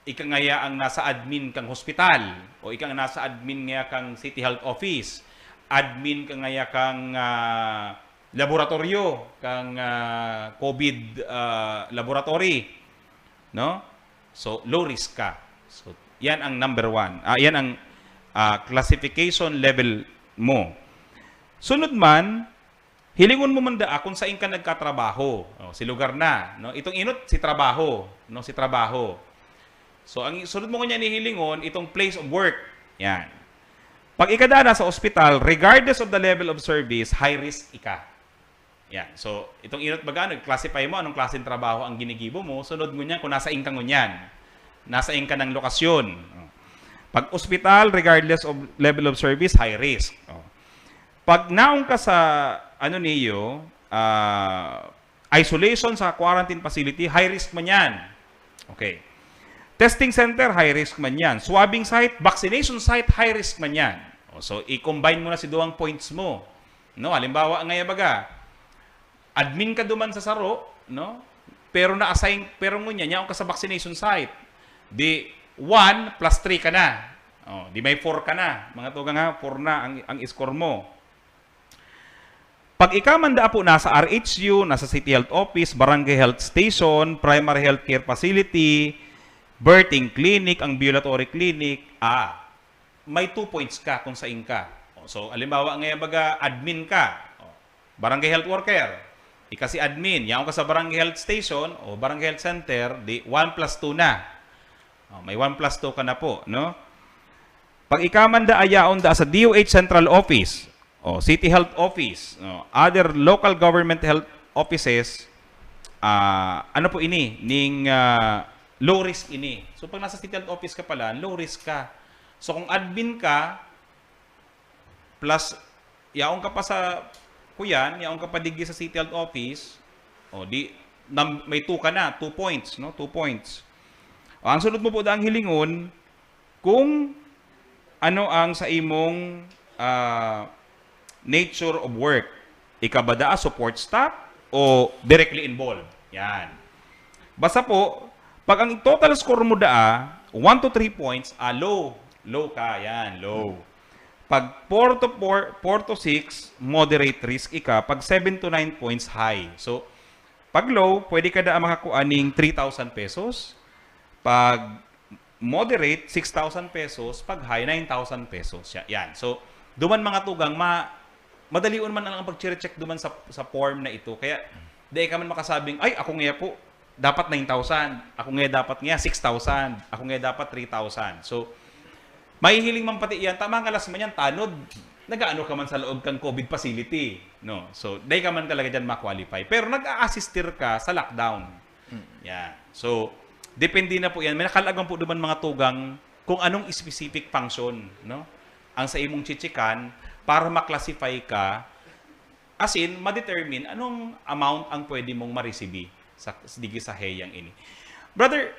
ika ngaya ang nasa admin kang hospital, o ika ang nasa admin ngaya kang City Health Office, admin ka ngaya kang, ah, laboratoryo, kang, ah, COVID, ah, laboratory, no? So, low risk ka. So, yan ang number one. Ah, yan ang, ah, classification level mo. Sunod man, hilingon mo man daa kung sain ka nagkatrabaho. O, si lugar na, no? Itong inot, si trabaho, no? Si trabaho. So, ang sunod mo ngunyan hihilingon, itong place of work. Yan. Pag ika daa nasa ospital, regardless of the level of service, high risk ika. Yan. So, itong inot baga, nag-classify mo anong klaseng trabaho ang ginigibo mo, sunod ngunyan kung nasain ka ngunyan. Nasain ka ng lokasyon. Pag ospital, regardless of level of service, high risk. O. Pag naong ka sa, ano niyo, ah, isolation sa quarantine facility, high risk man yan. Okay. Testing center, high risk man yan. Swabbing site, vaccination site, high risk man yan. O, so, i-combine mo na si duwang points mo. No, halimbawa, ngaya baga, admin ka duman sa saro, no? Pero na-assign, pero ngunyan, yaon ka sa vaccination site. Di one plus three ka na. O, di may four ka na. Mga tugang ha, four na ang, ang score mo. Pag ika man daa po nasa R H U, nasa City Health Office, Barangay Health Station, Primary Health Care Facility, birthing clinic, ambulatory clinic, ah, may two points ka kung sain ka. O, so, halimbawa, ngaya baga, admin ka. O, barangay health worker. Ika si admin. Yaon ka sa barangay health station o barangay health center, di one plus two na. O, may one plus two ka na po, no? Pag ika man daa yaon daa sa D O H Central Office, o City Health Office, no? Other local government health offices, ah, ano po ini? Ning, ah, low risk ini. So, pag nasa City Health Office ka pala, low risk ka. So, kung admin ka, plus, yaon ka pa sa, kuyan, yaon ka pa digdi sa City Health Office, o di, nam-, may two ka na, two points, no? Two points. O, ang sunod mo po daang hilingon, kung ano ang sa imong, ah, nature of work. Ika ba daa support staff o directly involved? Yan. Basta po, pag ang total score mo daa, one to three points, ah, low. Low ka, yan, low. Pag four to four, four to six, moderate risk ika. Pag seven to nine points, high. So, pag low, pwede ka daa makakua ning three thousand pesos. Pag moderate, six thousand pesos. Pag high, nine thousand pesos. Ya-, yan. So, duman mga tugang, ma-, madalion man lang ang pag-check duman sa, sa form na ito. Kaya, dai ka man makasabing, "Ay, ako nga po, dapat nine thousand. Ako nga dapat nga six thousand. Ako nga dapat three thousand." So, mahihiling man pati iyan, tama nga last man yan, tanod. Nag-aano ka man sa loob kang COVID facility, no? So, dai ka man talaga dyan ma-qualify. Pero nag-a-assistir ka sa lockdown. Mm. Yan. So, depende na po yan. May nakalaag man po duman mga tugang kung anong specific function, no? ang sa imong chichikan para ma-classify ka, as in, ma-determine anong amount ang pwede mong ma-receive sa, digi sa heyang ini. Brother,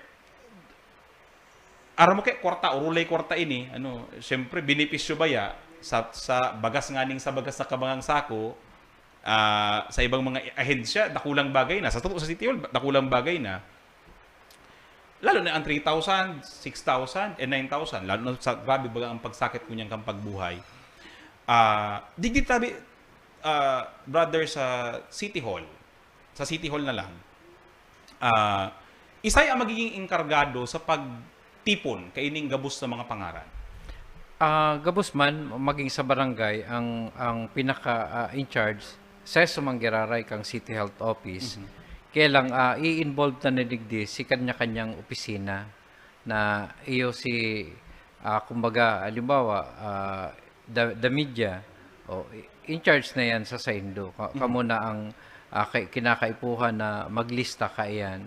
aram mo kay kwarta, orolay kwarta ini, ano, siyempre, benepisyo ba ya sa, sa bagas nganing sa bagas na kabangang sako, ah, sa ibang mga ahensya, dakulang bagay na. Sa totoo, sa City Hall, dakulang bagay na. Lalo na ang three thousand, six thousand, and nine thousand. Lalo na sa, grabe baga ang pagsakit ko niyan kang pagbuhay. Ah, digdi tabi, ah, brother, sa City Hall. Sa City Hall na lang. Ah, isay ang magiging enkargado sa pagtipon kaining gabos na mga pangaran? Ah, gabos man, maging sa barangay, ang, ang pinaka, ah, in charge, seso man giraray kang City Health Office. Kaya lang, ah, i-involve na na digdi si kanya-kanyang opisina na iyo si, ah, kumbaga, halimbawa, ah, the, the media, o, in charge na yan sa saindo. Ka- Kamo na ang, ah, kay- kinakaipuhan na maglista kaiyan.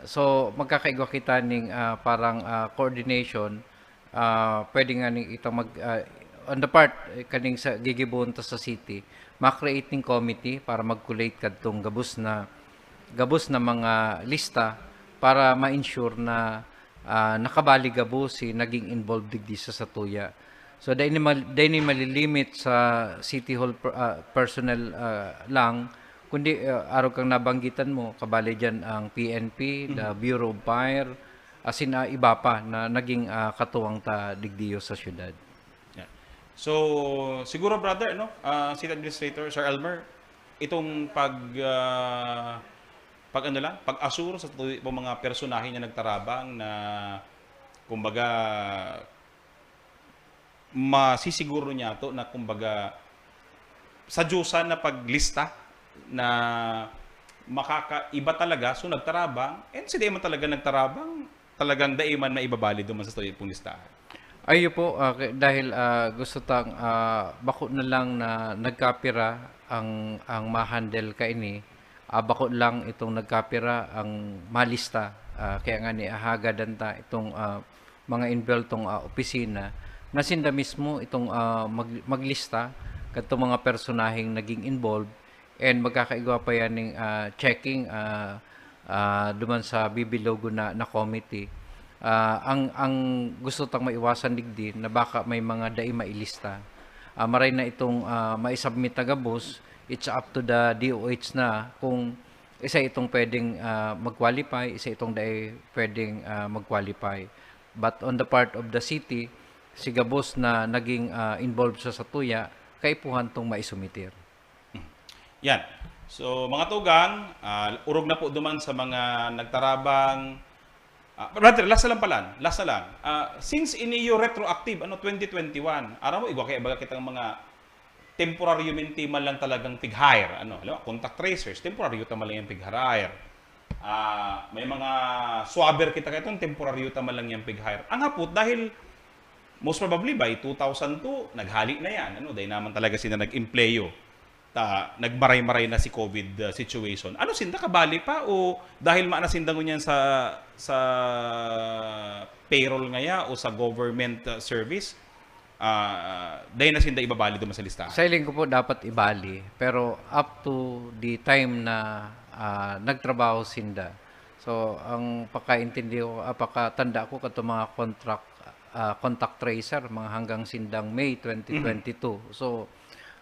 So, magkakaigwa kita ning, ah, parang, ah, coordination, ah, pwede nga ning itong mag, ah, on the part, eh, kaning sa gigibohon ta sa city, ma-create ning committee para mag-collate kadtong gabos na, gabos na mga lista para ma-ensure na, ah, nakabali gabos si naging involved digdi sa satuya. So, dai ni mal-, dai ni malilimit sa City Hall per-, ah, personnel, ah, lang, kundi, ah, arog kang nabanggitan mo, kabali diyan ang P N P, the Bureau of Fire, asin, ah, iba pa na naging, ah, katuwang ta digdiyo sa syudad. Yeah. So, siguro, brother, no? Ah, City Administrator, Sir Elmer, itong pag, ah, pag ano lang, pag-assure sa tuloy po mga personahe na nagtarabang na, kumbaga, masisiguro niya to na, kumbaga, sa Diyosan na paglista na makakaiba talaga, so nagtarabang, and si di man talaga nagtarabang, talagang dai man maibabali duman sa tuyo pong listahan. Ayo po, ah, k- dahil, ah, gusto tang, ah, bako na lang na nagkapira ang, ang ma-handle kaini, ah, bako lang itong nagkapira ang malista. Ah, kaya nga ni ahagadan ta itong, ah, mga inbeltong, ah, opisina na sinda mismo itong, ah, mag-, maglista kadtong mga personaheng naging involved, and magkakaigwa pa yan ning, ah, checking, ah, ah, duman sa bibilogo na, na committee. Ah, ang, ang gusto tang maiwasan digdi na baka may mga dai mailista. Ah, maray na itong, ah, maisubmit na gabos, it's up to the D O H na kung isa itong pwedeng, ah, mag-qualify, isa itong dai pwedeng, ah, mag-qualify. But on the part of the city, si gabos na naging, ah, involved sa satuya, kaipuhan tong maisumitir. Yan. So, mga tugang, ah, urog na po duman sa mga nagtarabang. Ah, brother, last na lang pala. Last na lang. Ah, since iniyo retroactive, ano, twenty twenty-one, aram mo, igwa kaya baga kitang mga temporaryo man lang talagang pig-hire, ano, alam mo, contact tracers, temporaryo ta man lang yung pig-hire. Ah, may mga swabber kita kayo, temporaryo ta man lang yung pig-hire. Ang hapot, dahil most probably by two thousand two, naghali na yan, ano, dahil naman talaga sila nag-empleyo. Ta, nagmaray-maray na si COVID, uh, situation. Ano sinda, kabali pa o dahil maana sinda ngunyan sa, sa payroll ngaya o sa government, uh, service, ah, dahil na sinda ibabali duman sa listahan? Sa hiling ko po, dapat ibali. Pero up to the time na, ah, nagtrabaho sinda. So, ang pakaintindi ko, ah, pakatanda ko kato mga contract, ah, contact tracer, mga hanggang sindang May twenty twenty-two. So,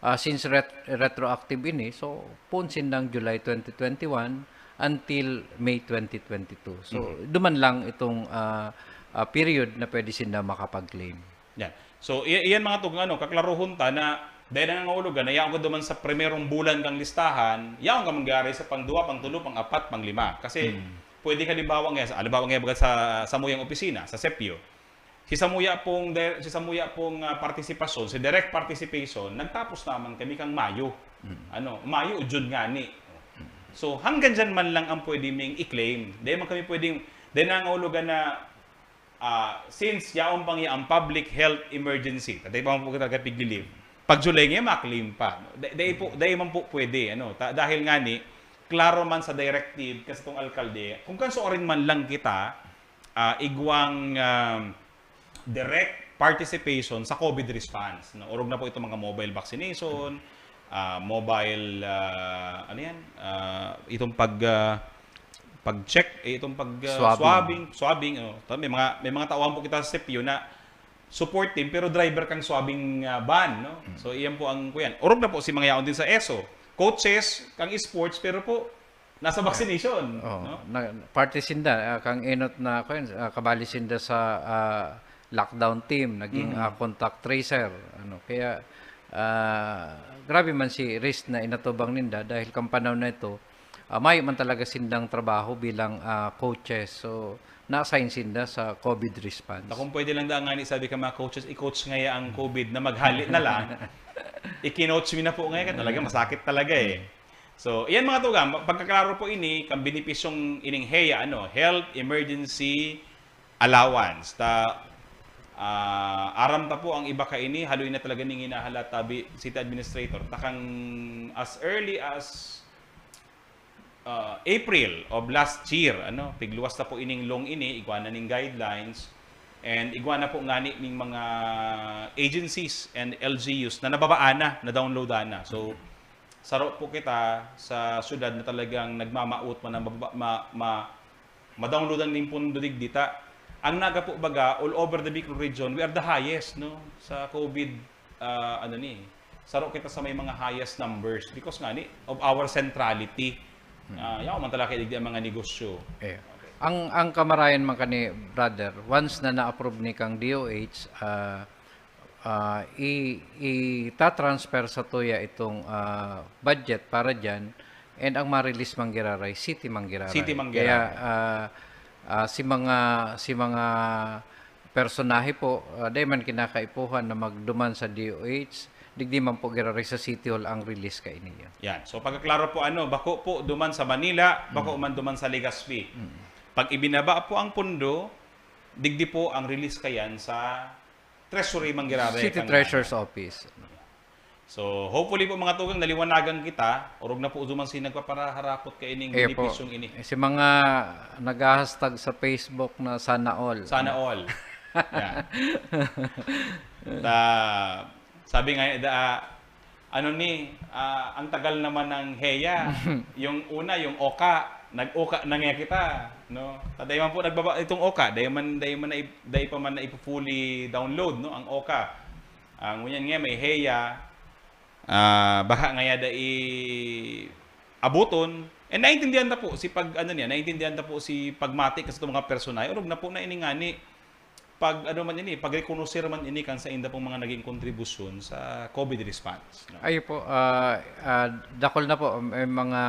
ah, since ret- retroactive ini, so, pun sindang July twenty twenty-one until May twenty twenty-two. So, duman lang itong, ah, ah, period na pwede sinda makapag-claim. Yan. So, i- iyan mga tugang, ano, kaklaruhon ta na dahil nangangahulugan na yaon ka duman sa primerong bulan kang listahan, yaon ka mangyari sa pang duwa, pang tulo, pang apat, pang lima. Kasi pwede ka, halimbawa nga, sa, halimbawa nga, baga sa, sa muyang opisina, sa sepyo, si samuya pong, di- si samuya pong, ah, partisipasyon, si direct participation, nagtapos naman kami kang Mayo. Ano, Mayo o June ngani. So, hanggang dyan man lang ang pwede ming i-claim. Dahil man kami pwedeng, dahil nangangahulugan na, ah, since yaon pang ang public health emergency, tatay pa man po kita kapiglilib, pag July ngayon, ma-claim pa. Da- Dahil, po, dahil man po pwede, ano, ta- dahil nga ni, klaro man sa directive kasi itong alkalde, kung kanso rin man lang kita, ah, igwang, ah, direct participation sa COVID response, no? Orog na po itong mga mobile vaccination, ah, mobile, ah, ano yan? Ah, itong pag, ah, pag-check, eh, itong pag, ah, Swabbing. swabbing, swabbing, ano. Ta-, may mga, may mga tauhan po kita sa C P U na support team, pero driver kang swabbing, ah, van, no? Mm. So, iyan po ang, kuyan. Orog na po si mga yaon din sa eso. Coaches, kang sports, pero po, nasa vaccination, Oo. no? Na, parte sinda, ah, kang enot na, kuyan, ah, kabali sinda sa, ah, lockdown team, naging, Mm. ah, contact tracer, ano. Kaya, ah, grabe man si risk na inatubang ninda dahil kang panahon na ito, ah, mayo man talaga sindang trabaho bilang, ah, coaches. So, na-assign sinda sa COVID response. Na kung pwede lang daan ngani, sabi ka mga coaches, i-coach ngaya ang COVID na maghali na lang. Ikinoach mi na po ngayon, talaga masakit talaga eh. So, iyan mga tugang, pagkaklaro po ini, kang benepisyong ining heya, ano, Health Emergency Allowance. Ta, ah, aram ta po ang iba kaini, haloy na talaga ning hinahalat, tabi, City Administrator. Ta kang as early as, ah, April of last year, ano, pigluwas na po ining long ini, igwa na ning guidelines, and igwa na po ngani ning mga agencies and L G Us na nababaan na, na-download na. So, saro po kita sa syudad na talagang nagmamaot man na mababa-, ma-, ma-, ma-downloadan ning pondo digdi ta. Ang naga po baga, all over the Bicol region, we are the highest, no? Sa COVID, ah, ano ni, saro kita sa may mga highest numbers because nga ni, of our centrality. Hmm. Ah, yaw man talaga digdi ang mga negosyo. Eh, Okay. ang, ang kamarayan man kani, brother, once na na-approve ni kang D O H, ah, ah, i-, ita-transfer sa tuya itong, ah, budget para diyan, and ang ma-release man giraray, city man giraray. City man Kaya, giraray. ah, ah, si mga, si mga personahe po, ah, dai man kinakaipuhan na magduman sa D O H, digdi man po giraray sa City Hall ang release kaini. Yan. So, pagkaklaro po, ano, bako po duman sa Manila, bako Mm. man duman sa Legazpi. Mm. Pag ibinaba po ang pondo, digdi po ang release kayan sa Treasury man giraray City kang Treasurer's Office. So, hopefully po, mga tugang, naliwanagan kita. Orog na po duman si nagpaparaharapot kaining Iyo po. benepisyong ini. Eh, si mga naghahashtag sa Facebook na sana all. Sana all. Yan. Ta-, sabi nga, da, ano ni, ah, ang tagal naman ng heya. Yung una, yung oka. Nag-oka na nga kita, no? Ta-, dai man po nagbaba-, itong oka, dai man, dai man na, dai pa man na ipo-fully download, no, ang oka. Ah, ngunyan nga, may heya, ah, baka ngaya dai abuton. And naintindihan ta po si pag, ano niya, naintindihan ta po si pagmati kasi itong mga personahe. Orog na po na ini ngani, pag, ano man ini, pagrekonoser man ini kan sainda pong mga naging kontribusyon sa COVID response, no? Ayo po, ah, ah, dakul na po, may mga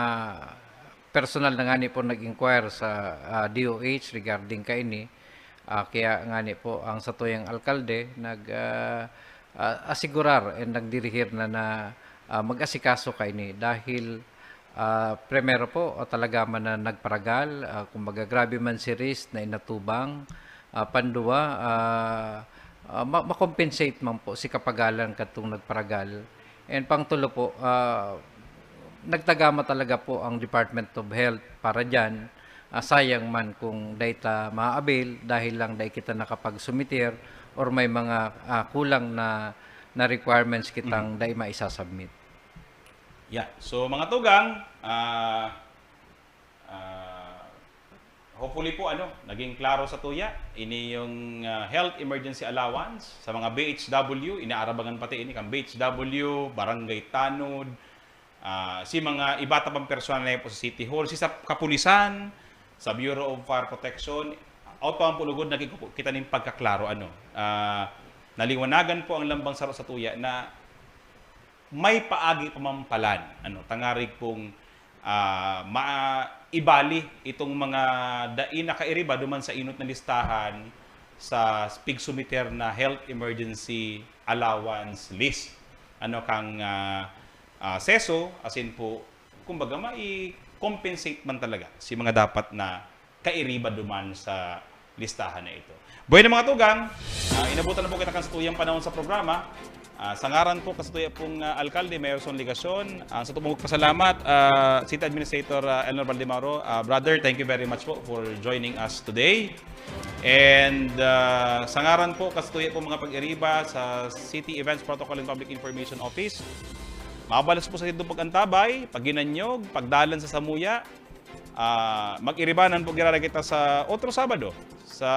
personal na ngani po nag-inquire sa, ah, D O H regarding kaini. Ah, kaya ngani po ang satuyang alkalde nag, ah, ah, asigurar and nagdirihir na, na, ah, mag-asikaso kaini dahil, ah, primero po, ah, talaga man na nagparagal, ah, kumbaga grabe man si risk na inatubang, ah, panduwa, ah, ah, ma-, ma-compensate man po si kapagalan kadtong nagparagal. And pangtulo po, ah, nagtagama talaga po ang Department of Health para diyan. Ah, sayang man kung dai ta ma-avail dahil lang dai kita nakapag-sumiter or may mga, ah, kulang na, na requirements kitang Mhm. dai maisa-submit. Yeah. So, mga tugang, ah, ah, hopefully po, ano, naging klaro sa tuya. Ini yung, ah, health emergency allowance sa mga B H W, inaarabangan pati ini kan B H W, barangay tanod, ah, si mga iba ta pang personal na po sa City Hall, si sa kapulisan, sa Bureau of Fire Protection, out pa man po lugod, naging kita ning pagkaklaro, ano. Ah, naliwanagan po ang lambang saro sa tuya na may paagi pa man palan, ano, tangarig pong, ah, maibali itong mga dai nakairiba duman sa inot na listahan sa pigsumiter na health emergency allowance list. Ano kang, ah, ah, seso, asin po, kumbaga, mai-compensate man talaga si mga dapat na kairiba duman sa listahan na ito. Bueno, mga tugang, ah, inabutan na po kita kan satuyang panahon sa programa. Ah, sa ngaran po kan satuya pong, ah, alkalde, Mayor Son Legacion, ang sato pong magpasalamat, ah, City Administrator, ah, Elnor Baldemaro. Ah, brother, thank you very much po for joining us today. And, ah, sa ngaran po kan satuya pong mga pag-iriba sa City Events Protocol and Public Information Office, mabalos po sa sindong pag-antabay, paghinanyog, pagdalan sa samuya. Ah, mag-iribanan po giraray kita sa otro Sabado sa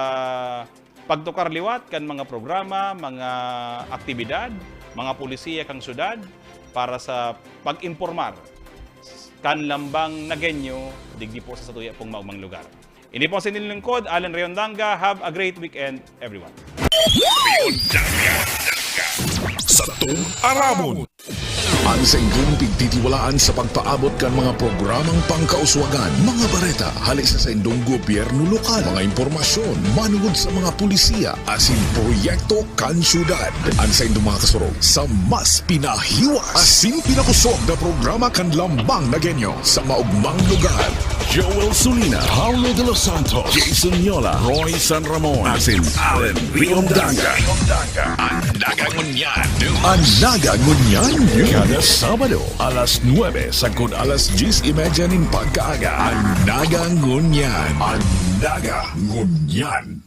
pagtukar liwat kan mga programa, mga aktibidad, mga polisiya kan syudad para sa pag-impormar kan lambang Nagueño digdi po sa satuya pong maogmang lugar. Ini po ang sinilingkod, Allen Riondanga. Have a great weekend, everyone. Satong Aramon. An saindong pigtitiwalaan sa pagpaabot kan mga programang pangkauswagan, mga bareta hali sa saindong gobyerno lokal, mga impormasyon manungod sa mga polisiya asin proyekto kan syudad. An saindong mga kasurog sa mas pinahiwas asin pinakosog na programa kan Lambang Nagueño sa maogmang lugar. Joel Sulina, Paulo de los Santos, Jason Yola, Roy San Ramon, asin Allen Riondanga. An Naga Ngunyan. An Naga Ngunyan. Kada Sabado, alas nuebe sagkod alas dyes y media nin pagkaaga. An Naga Ngunyan. An Naga Ngunyan.